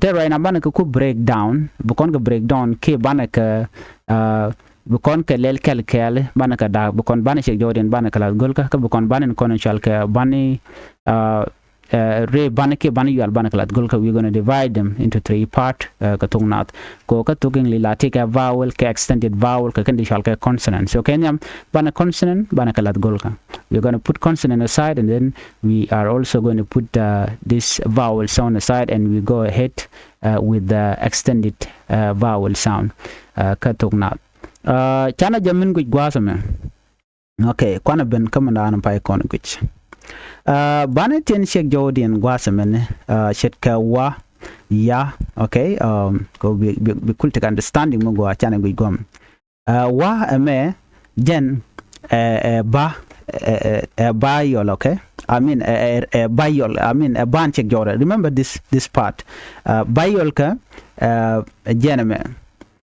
Te ruac na bani kɛ ku breakdown, bi kɔn kɛ breakdown, kiɛ bani kɛ, ɛ, bi kɔn kɛ lɛl kɛl kɛɛli, bani kɛ da̱a̱k, bi kɔn bani ciɛk jɔwdiɛn, bani kɛ la̱th go̱lkä, kä bi kɔn bani kɔn cual kɛ bani, ɛ, ɛ, rɛy banɛ kiɛ banɛ yual banɛ kɛ lath go̱lkä, we gonna divide them into three part, ɛ, kɛ thok Naath. Kɛ ɣöö kä thok English la tëë kɛ vowel, kɛ extended vowel, kɛ kɛn ti cɔal kɛ consonant. So kɛ nhiam banɛ consonant banɛ kɛ lath go̱lkä. We gonna put consonant aside and then we are also going to put, uh, this vowel sound aside and we go ahead, uh, with the extended, uh, vowel sound, uh, kä thok Naath. Uh, canɛ jɛ min guic gua̱a̱th ɛmɛ. Okay, kuanɛ ben kä mindan pay kɔn guic. Uh, banɛ tin ciek jɔwdiɛn gua̱a̱th ɛmɛni, uh, ce̱tkɛ wa, ya, okay, um, kɛ bi, bi, bi kul tekɛ understanding mi gɔaa canɛ guic guɔ̱m. Uh, wa ɛmɛ jɛn ɛ, ɛ ba, ɛ, ɛ, ɛ ba yɔl, okay? I mean, ɛ, ɛ, ɛ ba yɔl, I mean, ɛ ban ciek jɔwdɛ. Remember this, this part. Uh, ba yɔl kɛ, uh, jɛn ɛmɛ.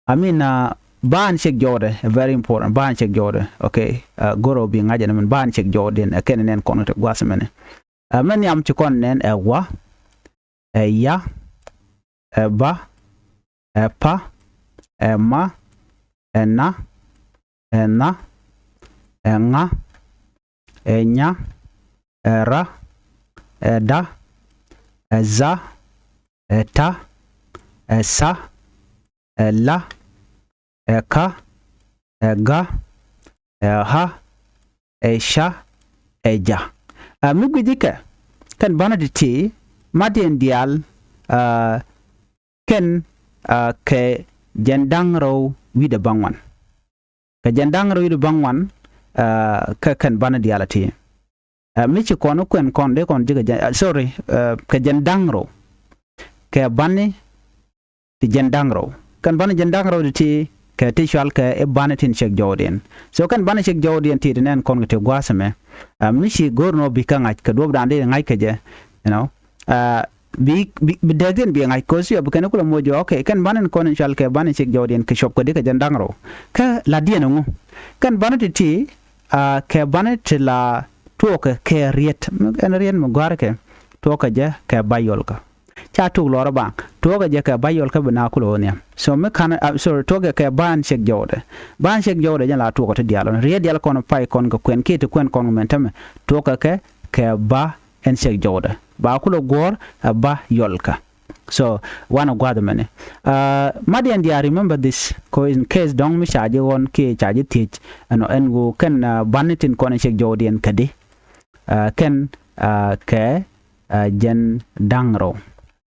I mean, uh, ban ciek jɔwdɛ, very important. Ban ciek jɔwdɛ, okay? Uh, go̱rɛ ɣöö bi ŋa̱c ɛn ɛmɛn ban ciek jɔwdɛ, ɛ kɛn nɛn kɔn te gua̱a̱th ɛmɛni. Uh, mɛ nhiam ci kɔn nɛn ɛ wa, ɛ ya, ɛ ba, ɛ pa, ɛ ma, ɛ na, ɛ nha, ɛ ŋa, ɛ nya, ɛ ra, ɛ da, ɛ za, ɛ ta, ɛ sa, ɛ la, ɛ ka, ɛ ga, ɛ ha, ɛ ca, ɛ ja. Ɛ mi gui̱ci kɛ kɛn banɛ ti̱ti̱, matdiɛn diaal, ɛ, kɛn, ɛ, kɛ jɛn da̱ŋ rɛw wi̱cdɛ baŋuan. Kɛ jɛn da̱ŋ rɛw wi̱cdɛ baŋuan, ɛ, kɛ kɛn banɛ diaal a ti. Ɛ, mi ci kɔn kuɛn kɔn dee kɔn ji̱ kɛ jɛn, ɛ, sorry, ɛ, kɛ jɛn da̱ŋ rɛw. Kɛ bani ti jɛn da̱ŋ rɛw. Kɛn bani jɛn da̱ŋ rɛw ti ti kɛ ti cual kɛ i̱ bani tin ciek jɔwdiɛn. So kɛn bani ciek jɔwdiɛn ti ti nɛn kɔn kɛ ti gua̱a̱th ɛmɛ. Ɛ, mi ci go̱r nɔ bi kä ŋa̱c kɛ duɔ̱ɔ̱pdan dee ŋa̱c kɛ jɛ, you know. Ɛ, bi, bi, bi dɛɛkdiɛn bi ŋa̱c kɛ ɣöö ci ɔ bi kɛn kulɛ moc jɔɔk, okay, kɛn bani kɔn in cual kɛ bani ciek jɔwdiɛn kɛ cuɔp kɛ di kɛ jɛn da̱ŋ rɛw. Kä la̱tdiɛn ɛŋu? Kɛn bani ti ti, ɛ, kɛ bani ti la tuɔɔkɛ kɛ riet. Ɛn riet mi gɔ̱a̱rkɛ tuɔɔkɛ jɛ kɛ ba yɔlkä. Ca tuk lɔrä ba tuɔɔkɛ jɛ kɛ ba yɔlkä bi na kulɛ ɣöö nhiam. So mi ka̱n, ɛ, sorry, tuɔɔkɛ kɛ ba ɛn ciek jɔwdɛ. Ba ɛn ciek jɔwdɛ jɛn la tuɔɔkɛ ti diaal ɣän. Riet diaal kɔn pay kɔn kɛ kuɛn kiɛ ti kuɛn kɔn kɛ mɛn tämɛ. Tuɔɔkɛ kɛ kɛ ba ɛn ciek jɔwdɛ. Ba kulɛ guɔ̱ɔ̱r ɛ ba yɔlkä. So wanɛ gua̱a̱th ɛmɛni. Ɛ, matdiɛn diaal, remember this, kɛ in case dɔ̱ŋ mi ca ji̱ ɣɔn kiɛ ca ji̱ thiec ɛnɔ ɛn ɣöö kɛn, ɛ, bani tin kɔn in ciek jɔwdiɛn kɛ di. Ɛ, kɛn, ɛ, kɛ, ɛ, jɛn da̱ŋ rɛw.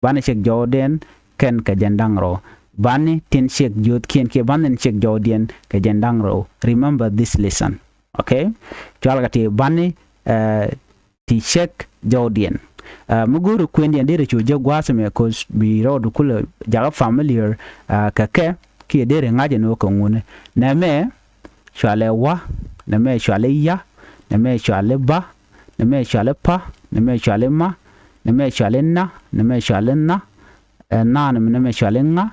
Bani ciek jɔwdiɛn kɛn kɛ jɛn da̱ŋ rɛw. Bani tin ciek jiöthkiɛn kiɛ bani tin ciek jɔwdiɛn kɛ jɛn da̱ŋ rɛw. Remember this lesson. Okay? Cualkɛ ti bani, ɛ, ti ciek jɔwdiɛn. Ɛ, mi go̱o̱ri kuëndiɛn deri cu jek gua̱a̱th ɛmɛ, 'cause bi rɔɔdu kulɛ jakä familiar, ɛ, kɛ kɛ kiɛ deri ŋa̱c ɛn ɣöö kɛ ŋuni. Nɛmɛ cualɛ wa, nɛmɛ cualɛ ya, nɛmɛ cualɛ ba, nɛmɛ cualɛ pa, nɛmɛ cualɛ ma, nɛmɛ cualɛ na, nɛmɛ cualɛ nha, ɛ, na, nɛmɛ, nɛmɛ cualɛ ŋa,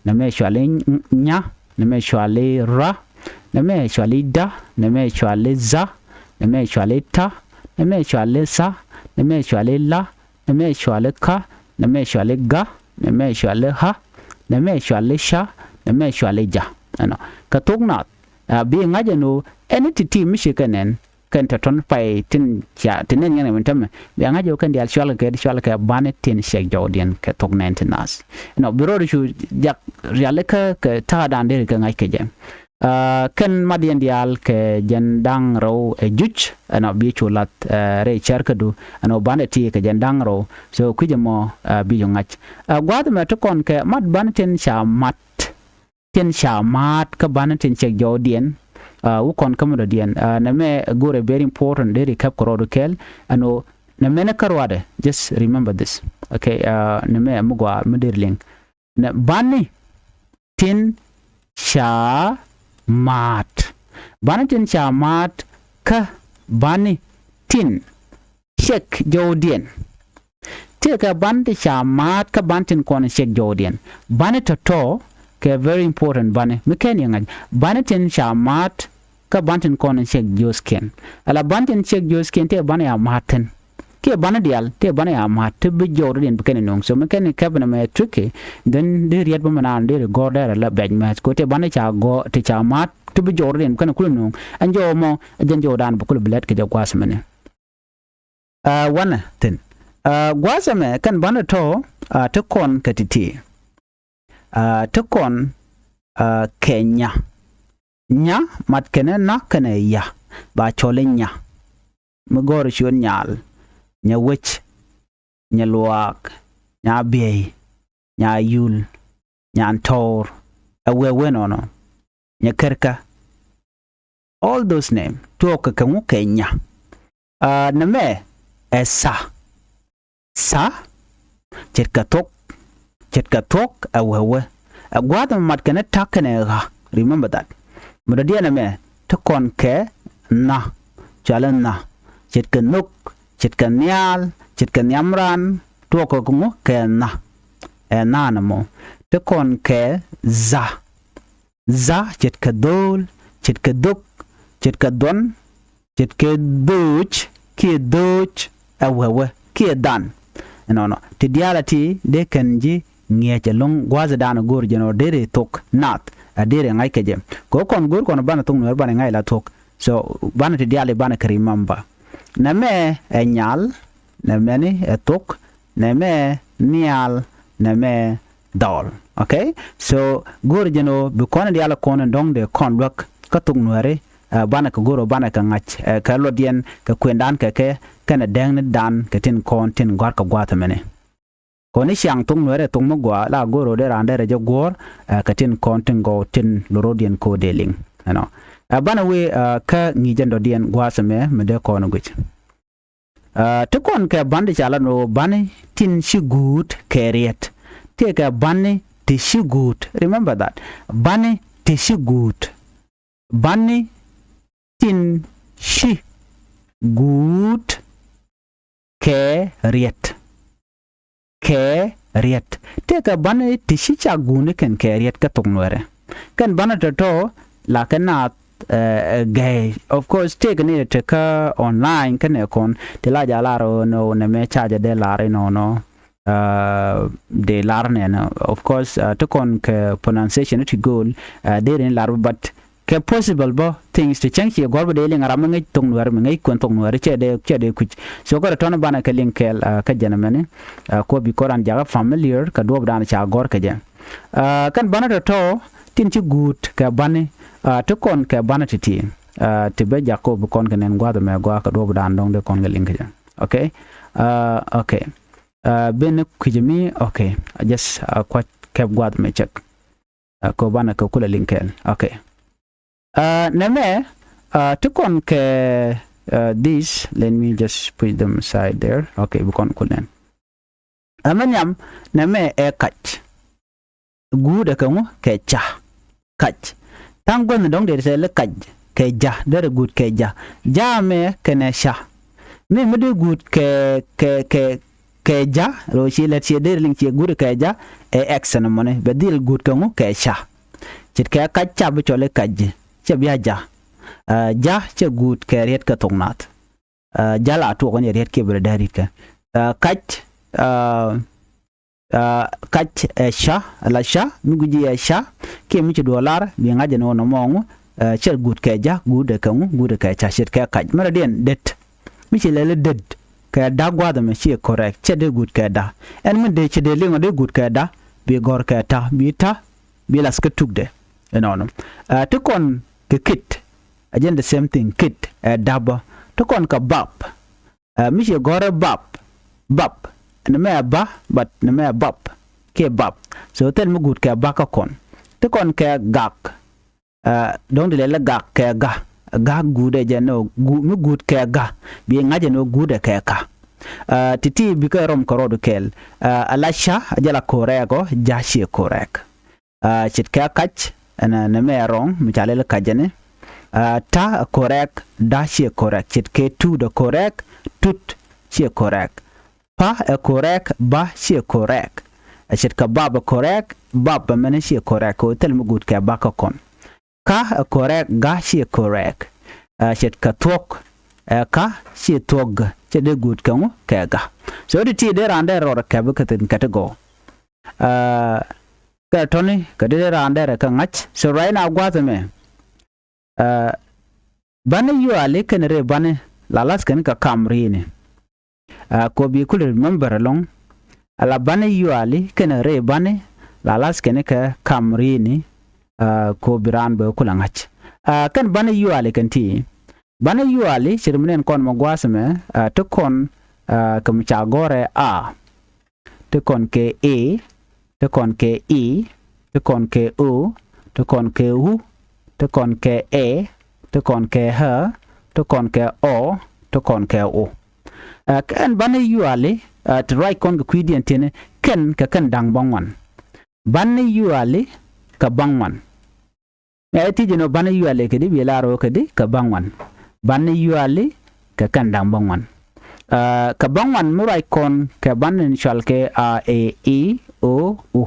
nɛmɛ cualɛ nya, nɛmɛ cualɛ ra, nɛmɛ cualɛ da, nɛmɛ cualɛ za, nɛmɛ cualɛ ta, nɛmɛ cualɛ sa, nɛmɛ cualɛ la, nɛmɛ cualɛ ka, nɛmɛ cualɛ ga, nɛmɛ cualɛ ha, nɛmɛ cualɛ ca, nɛmɛ cualɛ ja. Ɛnɔ. Kɛ thok Naath, ɛ, bi ŋa̱c ɛn ɣöö ɛn ti̱ti̱ mi ci kɛ nɛn, kɛn tɔ̱tɔ̱n pay tin ca, tin nɛn yɛn kɛ min tämɛ. Bia ŋa̱c ɣöö kɛn diaal cualkɛ kɛ, cualkɛ kɛ bani tin ciek jɔwdiɛn kɛ thok nɛɛni ti naath. Ɛnɔ, bi rɔɔdu cu jak rialikä kɛ ta̱a̱dan deri kɛ ŋa̱c kɛ jɛ. Ɛ, kɛn matdiɛn diaal kɛ jɛn da̱ŋ rɛw ɛ juc, ɛnɔ, bi cu lath, ɛ, rɛy cärkädu, ɛnɔ, bani ti kɛ jɛn da̱ŋ rɛw. So kui̱c ɛmɔ, ɛ, bi cu ŋa̱c. Ɛ, gua̱a̱th ɛmɛ ti kɔn kɛ mat bani tin ca mat. Tin ca ma̱a̱t kä bani tin ciek jɔwdiɛn, ɛ, wä kɔn kä mi dɔ̱diɛn. Ɛ, nɛmɛ go̱rɛ very important, deri käp kɛ rɔɔdu kɛɛl. Ɛn ɣöö nɛmɛ ni kä ruaadɛ, just remember this. Okay, ɛ, nɛmɛ mi gɔaa mi deri liŋ. Nɛ bani tin ca ma̱a̱t. Bani tin ca ma̱a̱t kä bani tin ciek jɔwdiɛn. Tëëkɛ bani ti ca ma̱a̱t kä bani tin kɔn ciek jɔwdiɛn. Bani tɔ̱tɔ̱ kɛ very important bani. Mi kɛn yɛ ŋa̱c. Bani tin ca ma̱a̱t kä bani tin kɔn ciek jiöthkiɛn. Ala bani tin ciek jiöthkiɛn tëë bani ya ma̱a̱t thi̱n. Kiɛ bani diaal tëë bani ya ma̱a̱t ti bi jɔwdiɛn bi kɛn nuŋ. So mi kɛn kɛp nɛmɛ tricky. Then di riet bä mi naan di ri gɔ̱r dɛr ala bɛc mɛth. Ko tëë bani ca gɔ̱r ti ca ma̱a̱t ti bi jɔwdiɛn bi kɛn kulɛ nuŋ. Ɛn jɔw mɔ, ɛ jɛn jɔwdan bi kulɛ bi lɛt kɛ jɛ gua̱a̱th mɛni. Ɛ, wanɛ thi̱n. Aa, gua̱a̱th ɛmɛ kɛn banɛ tɔ̱, aa, ti kɔn kɛ ti̱ti̱. Aa, ti kɔn, aa, kɛ nya. Nya mat kɛnɛ na kɛnɛ ya, ba cɔl i̱ nya. Mi gɔ̱r ciöt nyal, nya wec, nya luaak, nya biey, nya yul, nya tɔɔr, ɛ wee wee nɔnɔ, nya kärkä. All those name tuɔɔk kɛ kɛ ŋu kɛ nya. Aa, nɛmɛ ɛ tha. Tha, ce̱tkɛ thuɔ̱k, ce̱tkɛ thuɔ̱k ɛ wee wee. Ɛ gua̱a̱th ɛmɛ mat kɛnɛ ta̱k kɛnɛ ɣa̱. Remember that. Mi dɔ̱diɛn ɛmɛ ti kɔn kɛ nha, cɔal i̱ nha. Ce̱tkɛ nhök, ce̱tkɛ nhial, ce̱tkɛ nhiamran, tuɔɔk kɛ ŋu kɛ nha. Ɛ nha nɛmɔ. Ti kɔn kɛ dha. Dha, ce̱tkɛ dho̱o̱l, ce̱tkɛ dhök, ce̱tkɛ dhuɔ̱n, ce̱tkɛ dhööc, kiɛ dhööc, ɛ wee wee, kiɛ dhan. Ɛnɔnɔ ti diaal a ti dee kɛn ji̱ ŋi̱eec ɛlɔ̱ŋ gua̱a̱th ɛ da̱a̱n ɛ go̱o̱r jɛn ɔ deri thok naath, ɛ deri ŋa̱c kɛ jɛ. Kɛ ɣöö kɔn go̱o̱r kɔn banɛ thok nuɛɛr banɛ ŋa̱c la thok. So banɛ ti diaal i̱ banɛ kɛ remember. Nɛmɛ ɛ nyal, nɛmɛni ɛ thok, nɛmɛ nhial, nɛmɛ dhɔl. Okay? So go̱o̱r jɛn ɣöö bi kɔn in diaal kɔn in dɔ̱ŋ dee kɔn luäk kä thok nuɛɛri, ɛ, banɛ kɛ go̱o̱r ɣöö banɛ kɛ ŋa̱c, ɛ, kɛ luɔtdiɛn kɛ kuëndan kɛ kɛ kɛnɛ dɛŋnidan kɛ tin kɔn tin gɔ̱a̱r kɛ gua̱a̱th ɛmɛni. Kɔn i̱ ciaŋ thok nuɛɛri ɛ thok mi gɔaa la go̱o̱r ɣöö dee raan derɛ jɛ guɔ̱ɔ̱r, ɛ, kɛ tin kɔn tin gɔw tin lorodiɛn ko̱ dee liŋ. Ɛnɔ. Ɛ, banɛ wee, ɛ, kä ŋi̱i̱c jɛn dɔ̱diɛn gua̱a̱th ɛmɛ mi dee kɔn guic. Aa, ti kɔn kɛ bani ti ca la ni ɣöö bani tin ci guut kɛ riɛt. Tëëkɛ bani ti ci guut. Remember that. Bani ti ci guut. Bani tin ci guut kɛ riɛt. Kɛ riɛt. Tëëkɛ bani ti ci ca guuni kɛn kɛ riɛt kä thok nuɛɛrɛ. Kɛn bani tɔ̱tɔ̱ la kɛ naath, ɛ, ɛ, gɛy. Of course, tëëkɛ ni ti kä online kɛnɛ kɔn ti la ja lar ɣöö nɛ mɛ ca jɛ dee lar inɔnɔ. Ɛ, dee lar nɛnɛ. Of course, ɛ, ti kɔn kɛ pronunciation ti go̱o̱l, ɛ, dee rin lar, but kɛ possible bä things ti cäŋ ciɛ gɔ̱r bä dee liŋ ram mi ŋäc thok nuɛɛri, mi ŋäc kuɛn thok nuɛɛri, cɛ dee, cɛ dee kui̱c. So kɛ rɔ tɔn banɛ kɛ liŋ kɛɛl, ɛ, kä jɛn ɛmɛni, ɛ, kuɔ bi kɔn ran jakä familiar kɛ duɔ̱ɔ̱pdan ca gɔ̱r kɛ jɛ. Ɛ, kɛn bani tɔ̱tɔ̱ tin ci guut kɛ bani, ɛ, ti kɔn kɛ bani ti̱ti̱. Ɛ, ti bɛ jak kɔ bi kɔn kɛ nɛn gua̱a̱th ɛmɛ gɔaa kɛ duɔ̱ɔ̱pdan dɔ̱ŋ dee kɔn kɛ liŋ kɛ jɛ. Okay? Ɛ, okay. Ɛ, ben ni kui̱c mi, okay. I just, ɛ, kua̱c kɛp gua̱a̱th ɛmɛ cɛk. Ɛ, kɔ banɛ kɛ kulɛ liŋ kɛɛl. Okay. Ɛ, nɛmɛ, ɛ, ti kɔn kɛ, ɛ, this, let me just push them aside there. Okay, bi kɔn kul nɛn. Ɛ, mɛ nhiam, nɛmɛ ɛ kac. Guut ɛ kɛ ŋu kɛ ca. Kac. Tha̱a̱ŋ guäth ni dɔ̱ŋ dee tɛli kac kɛ ja, derɛ guut kɛ ja. Ja mɛ kɛnɛ ca. Mi mi dee guut kɛ, kɛ, kɛ, kɛ ja, rɔ ci lɛt ci deri liŋ ci guut kɛ ja, ɛ X ni mɔni, bɛ dhil guut kɛ ŋu kɛ ca. Ce̱tkɛ kac ca bi cɔl i̱ kac ji̱, cɛ bia ja. Ɛ, ja cɛ guut kɛ riɛt kɛ thok nath. Ɛ, ja la tuɔk ni riɛt kiɛ bi rɛ dee ri̱t kɛ. Ɛ, kac, ɛ, ɛ, kac ɛ ca, la ca, mi gui̱ci ɛ ca, kiɛ mi ci duɔl lar, bi ŋa̱c ɛn ɣöö nɔmɔ ŋu, ɛ, cɛ guut kɛ ja, guut ɛ kɛ ŋu, guut ɛ kɛ ca, ce̱tkɛ kac. Mɛrɛ diɛn det. Mi ci lɛli det kɛ da̱ gua̱a̱th ɛmɛ ciɛ correct, cɛ dee guut kɛ da̱. Ɛn mi dee ci dee liŋɔ dee guut kɛ da̱, bi gɔ̱r kɛ ta̱, bi ta̱, bi lath kä tukdɛ. Inɔnɔ. Ɛ, ti kɔn kɛ kit, ɛ jɛn the same thing, kit, ɛ da̱ bä. Ti kɔn kɛ bap. Ɛ, mi ciɛ gɔ̱rɛ bap, bap. Ni mɛ ɛ ba, but ni mɛ ɛ bap. Kiɛ bap. So thil mi guut kɛ ba kä kɔn. Ti kɔn kɛ gak. Ɛ, dɔ̱ŋ ti lɛl gak kɛ ga. Gak guut ɛ jɛ ni ɣöö gu-, mi guut kɛ ga. Bi ŋa̱c ɛ ni ɣöö guut ɛ kɛ ka. Ɛ, ti̱ti̱ bikɛ rɔm kɛ rɔɔdu kɛɛl. Ɛ, ala ca, a jɛ la correct ɔ, ja ciɛ correct. Ɛ, ce̱tkɛ kac, ɛn, ɛn mɛ rɔ̱ŋ, mi ca lɛl kac ɛn. Ɛ, ta̱ ɛ correct, da̱ ciɛ correct. Ce̱tkɛ tut ɛ correct, tut ciɛ correct. Pa̱ ɛ correct, ba̱ ciɛ correct. Ɛ, ce̱tkɛ bap ɛ correct, bap ɛmɛni ciɛ correct. Kɛ ɣöö thil mi guut kɛ ba kä kɔn. Ka̱ ɛ correct, ga̱ ciɛ correct. Ɛ, ce̱tkɛ thuɔ̱k, ɛ, ka̱ ciɛ thuɔ̱k ga̱. Cɛ dee guut kɛ ŋu kɛ ga̱. So ti̱ti̱ dee raan dee rɔɔdɛ kɛp kä thi̱n kɛ ti gɔw. Ɛ, kɛ tɔ̱ni kɛ dee raan derɛ kɛ ŋa̱c. So right now gua̱a̱th ɛmɛ, ɛ, bani yuali kɛn rɛy bani la lath kɛn kɛ kam ri̱i̱ni. Ɛ, kɔ bi kulɛ remember ɛlɔ̱ŋ. Ala bani yuali kɛnɛ rɛy bani la lath kɛn kɛ kam ri̱i̱ni. Ɛ, kɔ bi raan bɛ kulɛ ŋa̱c. Ɛ, kɛn bani yuali kɛn ti. Bani yuali ci ri mi nɛn kɔn mɔ gua̱a̱th mɛ, ɛ, ti kɔn, ɛ, kɛ mi ca gɔ̱rɛ a. Ti kɔn kɛ e, ti kɔn kɛ i, ti kɔn kɛ o, ti kɔn kɛ u, ti kɔn kɛ ɛ, ti kɔn kɛ ɛ, ti kɔn kɛ ɔ, ti kɔn kɛ o. Ɛ, kɛn bani yuali, ɛ, ti ruac kɔn kɛ kui̱diɛn tiɛni kɛn kɛ kɛn da̱ŋ bäŋuan. Bani yuali kɛ bäŋuan. Ɛ, ti jɛ nɔ bani yuali kɛ di bi lar wä kɛ di kɛ bäŋuan. Bani yuali kɛ kɛn da̱ŋ bäŋuan. Ɛ, kɛ bäŋuan mi ruac kɔn kɛ bani cual kɛ a, e, i, o, u.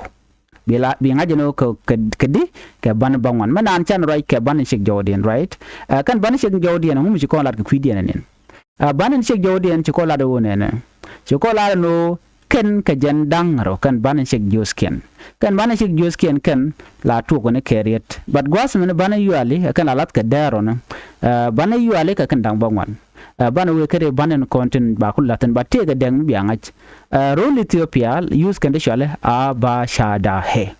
Bi la, bi ŋa̱c jɛ nɔ kɛ, kɛ, kɛ di kɛ bani bäŋuan. Mi naan can ruac kɛ bani cik jɔwdiɛn, right? Ɛ, kɛn bani cik jɔwdiɛn, ŋu mi ci kɔn lat kɛ kui̱diɛn ɛn in. Ɛ, bani cik jɔwdiɛn ci kɔn lat wä nɛnɛ. Ci kɔn lat nɔ kɛn kɛ jɛn da̱ŋ rɔ kɛn bani cik jiöthkiɛn. Kɛn bani cik jiöthkiɛn kɛn la tuɔk ni kɛ riet. But gua̱a̱th mini bani yuali, ɛ kɛn la lath kɛ dɛɛr rɔ ni. Ɛ, bani yuali kɛ kɛn da̱ŋ bäŋuan. Ɛ, bani wee kɛ ri bani kɔn tin ba kul lath tin ba tëëk kɛ dɛŋ mi bia ŋa̱c. Ɛ, rol Ethiopia, use kɛn ti cuali a, ba, ca, da, he.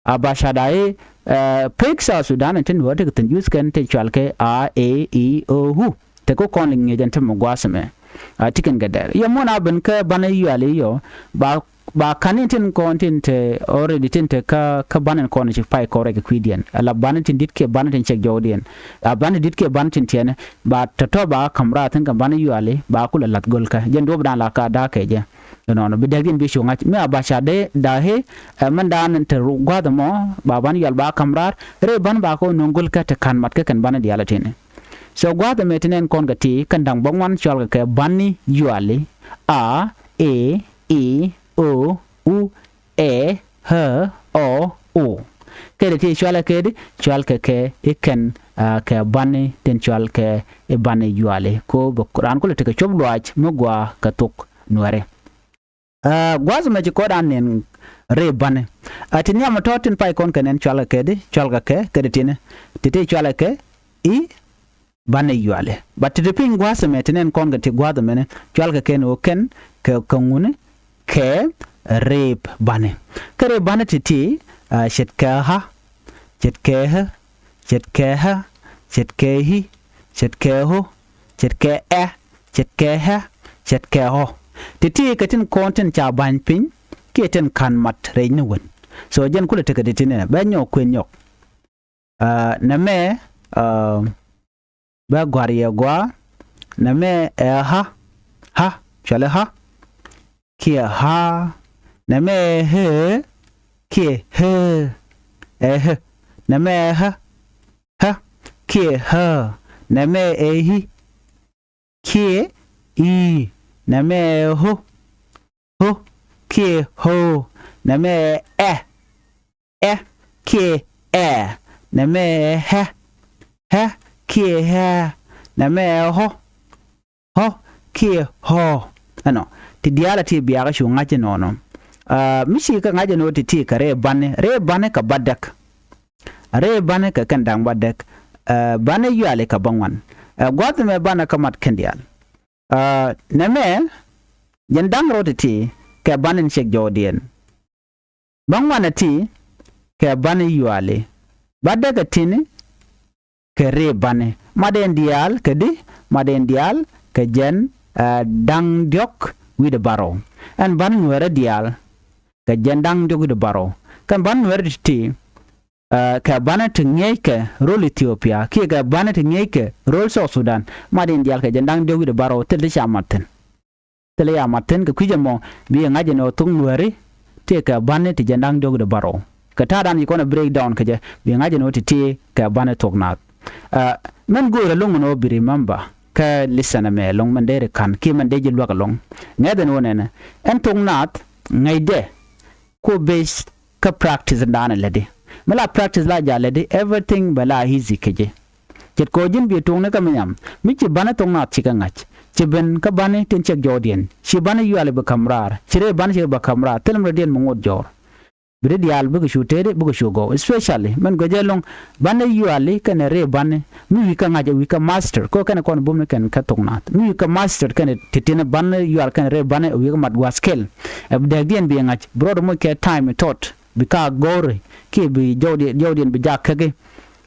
A, ba, ca, da, he, ɛ, pek South Sudan in tin wä ti kɛ thin use kɛn ti cual kɛ a, e, i, o, u. Te kɛ kɔn li ŋi̱eec ɛn ti mi gua̱a̱th mɛ. A, ti kɛn kɛ dɛr. Yɛ muɔ̱n a ben kä bani yuali yɔ. Ba, ba kan in tin kɔn tin te already tin te kä, kä bani kɔn ci pay kɔrɛ kɛ kui̱diɛn. Ala bani tin dit kɛ bani tin cek jɔwdiɛn. A bani dit kɛ bani tin tiɛnɛ. Ba tɔ̱tɔ̱ ba kam raar thi̱n kɛ bani yuali. Ba kulɛ lath go̱l kä. Jɛn duɔ̱p dan la ka da̱a̱ kɛ jɛ. Ɛnɔnɔ bi dɛk in bi cu ŋa̱c mi a, ba, ca, da, he, ɛ, mɛn dan te ru gua̱a̱th ɛmɔ ba bani yual ba kam raar rɛy bani ba kɛ wä no̱o̱ŋ go̱l kä te ka̱n mat kä kɛn bani diaal ɛ tini. So gua̱a̱th ɛmɛ ti nɛn kɔn kɛ ti kɛn da̱ŋ bäŋuan cual kɛ kɛ bani yuali a, e, i, o, u, ɛ, ɛ, ɔ, o. Kɛ ti ti cual kɛ kɛ di cual kɛ kɛ i̱ kɛn, ɛ, kɛ bani tin cual kɛ i̱ bani yuali ko bɛ raan kulɛ ti kɛ cop luaac mi gua kɛ thok nuɛri. Ɛ, gua̱a̱th mɛ ci kɔn dan nɛn rɛy bani. Ɛ, ti nhiam tɔ̱ tin pay kɔn kɛ nɛn cual kɛ kɛ di cual kɛ kɛ kɛ di tini. Ti ti cual kɛ kɛ i̱ bani yuali. But ti ti piny gua̱a̱th mɛ ti nɛn kɔn kɛ ti gua̱a̱th mɛni cual kɛ kɛn wä kɛn kɛ kɛ ŋuni kɛ rɛy bani. Kɛ rɛy bani ti ti, ɛ, ce̱tkɛ ɣä, ce̱tkɛ ɣä, ce̱tkɛ ɣä, ce̱tkɛ i̱, ce̱tkɛ ɣä, ce̱tkɛ ɛ, ce̱tkɛ ɣä, ce̱tkɛ ɣä. Ti ti kɛ tin kɔn tin ca ba̱ny piny kiɛ tin ka̱n mat rɛy ni wen. So jɛn kulɛ tekɛ ti ti nɛ bɛ nyɔk kuën nyɔk. Ɛ, nɛmɛ, ɛ, bɛ gua̱r yɛ gua̱a̱. Nɛmɛ ɛ ɣä, ɣä, cuali ɣä. Kiɛ ɣä. Nɛmɛ ɛ ɣä, kiɛ ɣä. Ɛ ɣä. Nɛmɛ ɛ ɣä, ɣä. Kiɛ ɣä. Nɛmɛ ɛ i̱, kiɛ i̱. Nɛmɛ ɛ ɣä, ɣä. Kiɛ ɣä. Nɛmɛ ɛ ɛ, ɛ. Kiɛ ɛ. Nɛmɛ ɛ ɣä, ɣä. Kiɛ ɣä. Nɛmɛ ɛ ɣä, ɣä. Kiɛ ɣä. Ɛnɔ ti diaal a ti biakä cu ŋa̱c inɔnɔ. Ɛ, mi ci kɛ ŋa̱c inɔ ti ti kɛ rɛy bani, rɛy bani kɛ bädäk. Rɛy bani kɛ kɛn da̱ŋ bädäk. Ɛ, bani yuali kɛ bäŋuan. Ɛ, gua̱th mɛ bani kä mat kɛn diaal. Ɛ, nɛmɛ jɛn da̱ŋ rɔ ti ti kɛ bani ni cek jɔwdiɛn. Bäŋuan ɛ ti kɛ bani yuali. Bädäk ɛ tini kɛ rɛy bani. Mat ɛn diaal kɛ di, mat ɛn diaal kɛ jɛn, ɛ, da̱ŋ diɔ̱k wi̱cdɛ bärɔw. Ɛn bani nuɛɛrä diaal kɛ jɛn da̱ŋ diɔ̱k wi̱cdɛ bärɔw. Kɛn bani nuɛɛrä ti ti, ɛ, kɛ bani ti ŋi̱eeckɛ rol Ethiopia kiɛ kɛ bani ti ŋi̱eeckɛ rol South Sudan. Mat ɛn diaal kɛ jɛn da̱ŋ diɔ̱k wi̱cdɛ bärɔw thil ti ca mat thi̱n. Thilɛ ya mat thi̱n kɛ kui̱c ɛmɔ bi ŋa̱c ɛn ɣöö thok nuääri tëëkɛ bani ti jɛn da̱ŋ diɔ̱k wi̱cdɛ bärɔw. Kɛ ta̱a̱dan ci kɔn ɛ breakdown kɛ jɛ bi ŋa̱c ɛn ɣöö ti tëëkɛ bani thok naath. Ɛ, mɛn göörä lo̱ŋ ɛn ɣöö bi remember kɛ lesson ɛmɛ lo̱ŋ mɛn dee ri ka̱n kiɛ mɛn dee ji̱ luäk ɛlɔ̱ŋ. Ŋɛ̈th ɛn ɣöö nɛnɛ ɛn thok naath ŋäcdɛ ku base kä practice dan ɛ lätdi. Mi la practice la ja̱ lätdi everything bɛ la easy kɛ jɛ. Ce̱tkɛ ɣöö ji̱n bi tuŋni kä mi nyam mi ci bani thok naath cikɛ ŋa̱c. Ci ben kä bani tin cɛk jɔwdiɛn ci bani yuali bi ka̱m raar ci rɛy bani cikɛ bɛ ka̱m raar thilɛ mi rɔ̱diɛn mi ŋot jɔɔr. Bi rɔ̱ diaal bikɛ cu tëëdi bikɛ cu gɔw especially mɛn guecɛ lo̱ŋ bani yuali kɛnɛ rɛy bani Mi wi̱i̱ kä ŋa̱c ɛ wi̱i̱ kä master. Kɛ ɣöö kɛnɛ kɔn bum ni kɛn kä thok naath. Mi wi̱i̱ kä master kɛnɛ ti̱ti̱ni banɛ yual kɛnɛ rɛy banɛ ɛ wi̱i̱ kä mat gua̱a̱th kɛl. Ɛ bi dääkdiɛn bi ŋa̱c. Bi rɔɔdɛ moc kɛ time tɔt. Bi ka go̱o̱ri. Kiɛ bi jɔwdiɛn, jɔwdiɛn bi jak käki.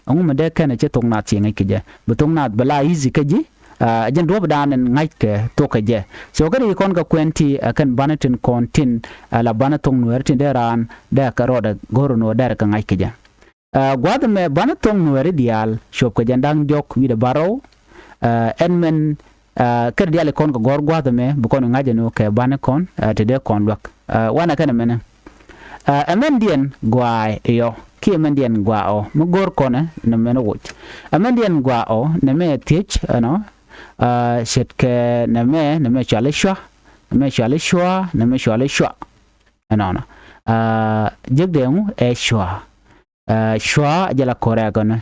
Ɛŋu mi dee kɛnɛ ci thok naath ci ŋäc kɛ jɛ. Bi thok naath bi la easy kä ji̱. Ɛ jɛn duɔ̱ɔ̱pdan ɛn ŋa̱ckɛ thok kɛ jɛ. So kä ri kɔn kɛ kuɛn ti ɛ kɛn banɛ tin kɔn tin ɛ la banɛ thok nuɛɛri tin dee raan dee kɛ rɔɔdɛ go̱o̱ri nuɔɔr dɛrɛ kɛ ŋa̱c kɛ jɛ. Ɛ gua̱a̱th ɛmɛ banɛ thok nuɛɛri diaal cuɔp kɛ jɛn da̱ŋ diɔ̱k wi̱cdɛ bärɔw. Ɛ ɛn mɛn ɛ kɛ ri diaal kɔn kɛ gɔ̱r gua̱a̱th ɛmɛ bi kɔn ŋa̱c ɛn ɣöö kɛ banɛ kɔn ɛ te dee kɔn luäk. Ɛ wanɛ kɛn ɛmɛnɛ. Ɛ ɛmɛndiɛn gɔaa iɔ kiɛ ɛmɛndiɛn gɔaa ɔ mi go̱o̱r kɔnɛ nɛ mɛn woc. Ɛmɛndiɛn gɔaa ɔ nɛ mɛ thiec ɛnɔ. Ɛ ce̱tkɛ nɛ mɛ, nɛ mɛ cuali cua, nɛ mɛ cuali cua, nɛ mɛ cuali cua. Ɛnɔnɔ. Ɛ jek dee ŋu ɛ cua. Ɛ cua jɛ la correct ɛnɔ.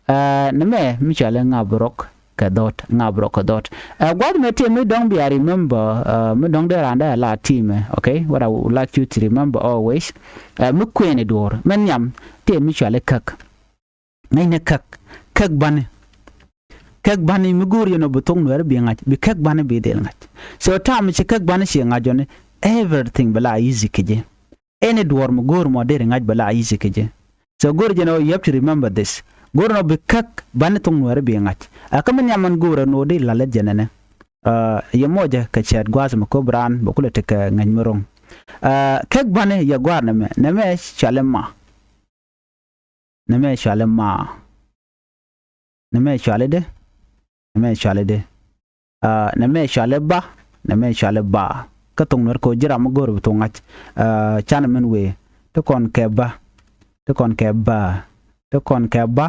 Ɛ nɛ mɛ mi cuali ŋa̱p rɔk kɛ dhɔt, ŋa̱p rɔk kɛ dhɔt. Ɛ gua̱th mɛ tëë mi dɔ̱ŋ bia remember, ɛ mi dɔ̱ŋ dee raan dee a la ti mɛ, okay? What I would like you to remember always. Ɛ mi kuëëni duɔ̱ɔ̱r mɛ nhiam tëë mi cuali käk. Ŋäcnɛ käk, käk bani. Käk bani mi go̱o̱r yɛn ɔ bi thok nuɛɛri bi ŋa̱c, bi käk bani bi dhil ŋa̱c. So time ci käk bani ci ŋa̱c ɔni, everything bi la easy kɛ ji̱. Any duɔ̱ɔ̱r mi go̱o̱r mɔ deri ŋa̱c bi la easy kɛ ji̱. So go̱o̱r jɛn ɔ, you have to remember this. Go̱o̱r nɔ bi käk bani thok nuɛɛri bi ŋa̱c. Ɛ kä mi nhiam man go̱o̱r ɛn ɣöö di la lät jɛn ɛnɛ. Ɛ yɛ mɔcɛ kɛ cɛɛt gua̱a̱th mi köp raan bɛ kulɛ tekɛ ŋäc mi ro̱ŋ. Ɛ käk bani yɛ gua̱a̱r nɛmɛ, nɛmɛ cuali ma. Nɛmɛ cuali ma. Nɛmɛ cuali dee. Nɛmɛ cuali dee. Ɛ nɛmɛ cuali ba. Nɛmɛ cuali ba. Kä thok nuɛɛr kɛ ɣöö ji̱ ram mi go̱o̱r bi thok ŋa̱c. Ɛ canɛ min wëë. Ti kɔn kɛ ba. Ti kɔn kɛ ba. Ti kɔn kɛ ba.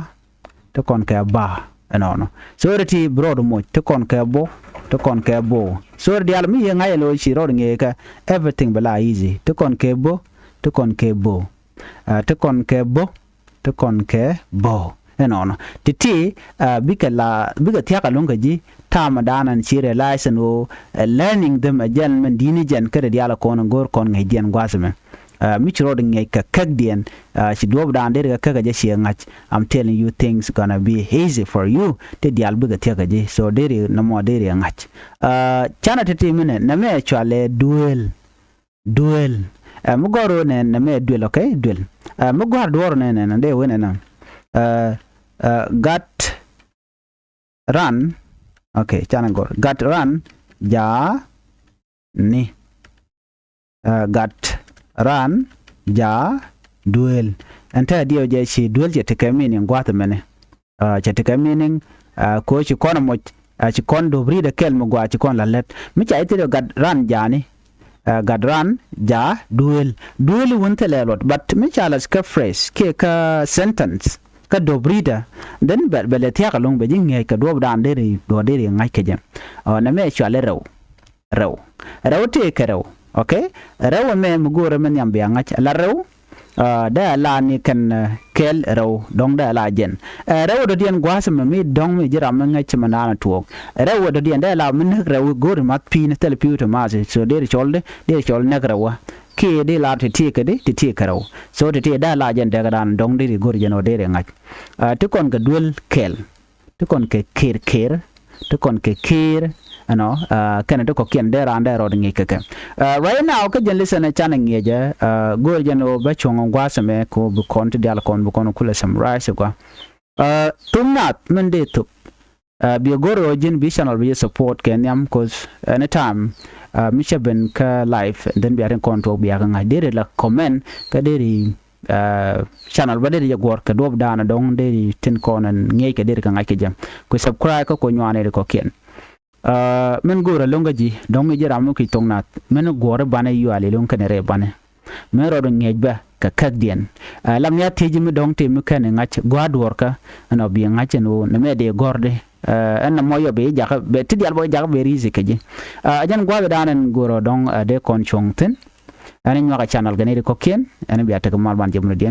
Ti kɔn kɛ ba. Ɛnɔnɔ. Sorry ti bi rɔɔd moc. Ti kɔn kɛ bo. Ti kɔn kɛ bo. Sorry diaal mi yɛ ŋa̱c ɛ lo̱c ci rɔɔd ŋi̱eekä. Everything bi la easy. Ti kɔn kɛ bo. Ti kɔn kɛ bo. Ɛ ti kɔn kɛ bo. Ti kɔn kɛ bo. Ɛnɔnɔ. Ti̱ti̱ ɛ bikɛ la, bikɛ thia̱k ɛlɔ̱ŋ kɛ ji̱. Ta̱a̱ mi da̱a̱n ɛn ci realize ɛn ɣöö ɛ learning them ɛ jɛn mɛn di̱i̱ni jɛn kä dee diaal ɛ kɔn ɛn go̱o̱r kɔn ŋäcdiɛn gua̱a̱th ɛmɛ. Ɛ mi ci rɔɔd ŋi̱eec kɛ käkdiɛn. Ɛ ci duɔ̱ɔ̱pdan deri kɛ käk ɛ jɛ ciɛ ŋa̱c. I'm telling you things gonna be easy for you. Ti diaal bikɛ thia̱k kɛ ji̱. So deri nɔmɔ deri ɛ ŋa̱c. Ɛ canɛ ti̱ti̱ minɛ nɛmɛ cualɛ duel. Duel. Ɛ mi gɔ̱r ɣöö nɛ, nɛmɛ duel, okay? Duel. Ɛ mi gɔ̱a̱r duɔ̱ɔ̱r nɛ, nɛ, nɛ dee wen ɛnɛ. Ɛ ɛ gat ran. Okay, canɛ gɔ̱r. Gat ran jaa ni. Ɛ gat ran jaa duel. Ɛn tɛ diɛw jɛ ci duel cɛ tekɛ meaning gua̱a̱th ɛmɛnɛ. Ɛ cɛ tekɛ meaning. Ɛ kɛ ɣöö ci kɔn ɛ moc. Ɛ ci kɔn do̱p ri̱t ɛ kɛl mi gɔaa ci kɔn la lät. Mi ca i̱ thil gat ran jaa ni. Ɛ gat ran jaa duel. Duel i̱ wun thilɛ luɔt. But mi ca la kɛ phrase kiɛ kä sentence kä do̱p ri̱t ɛ. Then bɛ, bɛ lɛ thia̱k ɛlɔ̱ŋ bɛ ji̱ ŋi̱eec kɛ duɔ̱ɔ̱pdan deri, duɔ̱ɔ̱r deri ŋa̱c kɛ jɛ. Ɛ nɛmɛ cuali rɛw. Rɛw. Rɛw tëëkɛ rɛw. Okay? Rɛw ɛmɛ mi go̱o̱rɛ mi nhiam bia ŋa̱c. La rɛw. Ɛ dee a la ni kɛn, ɛ kɛl rɛw dɔ̱ŋ dee a la jɛn. Ɛ rɛw dɔ̱diɛn gua̱a̱th ɛmɛ mi dɔ̱ŋ mi ji̱ ram mi ŋäc ci mi naan tuɔɔk. Rɛw dɔ̱diɛn dee a la mi näk rɛw go̱o̱ri math pi̱i̱n thil pi̱i̱ ti math. So deri cɔl di, deri cɔl näk rɛw. Kiɛ dee lar ti tiek kɛ di, ti tiek kɛ rɛw. So ti tiek dee a la jɛn dee kɛ daan dɔ̱ŋ deri go̱o̱ri jɛn ɔ deri ŋa̱c. Ɛ ti kɔn kɛ duel kɛl. Ti kɔn kɛ ker ker. Ti kɔn kɛ ker. Ɛnɔ, ɛ kɛnɛ ti kɔ̱kiɛn dee raan dee rɔɔd ŋi̱i̱c kɛ kɛ. Ɛ right now kä jɛn listen ɛ canɛ ŋi̱eecɛ, ɛ go̱o̱r jɛn ɣöö bä cuɔ̱ŋ gua̱a̱th ɛmɛ kɛ ɣöö bi kɔn ti diaal kɔn bi kɔn kulɛ summarize gua. Ɛ thok naath min dee thok. Ɛ biɛ go̱o̱r ɣöö ji̱n bi channel bi jɛ support kɛ nhiam, 'cause anytime ɛ mi cɛ ben kä live, and then bia tin kɔn tuɔɔk bia kɛ ŋa̱c, deri la comment kä deri ɛ channel bä deri jɛ guɔ̱r kɛ duɔ̱ɔ̱pdan dɔ̱ŋ deri tin kɔn ɛn ŋi̱eec kɛ deri kɛ ŋa̱c kɛ jɛ. Ku subscribe kä ku nyuan ɛ ri kɔ̱kiɛn. Ɛ min go̱o̱r ɛlɔ̱ŋ kä ji̱ dɔ̱ŋ i̱ ji̱ ram mi ki̱c thok naath min guɔ̱r i̱ banɛ yual i̱ lo̱ŋ kɛnɛ rɛy banɛ. Min rɔɔd ŋi̱eec bä kɛ käkdiɛn. Ɛ lam ya thiec mi dɔ̱ŋ ti mi kɛn i̱ ŋa̱c gua̱a̱r duɔ̱ɔ̱r kä ɛn ɔ bi ŋa̱c ɛn ɣöö nɛmɛ dee gɔ̱r di. Ɛ ɛn nɔmɔ yɔ bɛ i̱ jakä bɛ ti diaal bä i̱ jakä bɛ ri̱i̱thi kɛ ji̱. Ɛ jɛn gua̱a̱th dan ɛn go̱o̱r ɔ dɔ̱ŋ ɛ dee kɔn cuɔ̱ŋ thi̱n. Ɛn i̱ nyuak ɛ channel kɛn i̱ ri kɔ̱kiɛn ɛn i̱ bia tekɛ mal ban jɛ mun diɛn.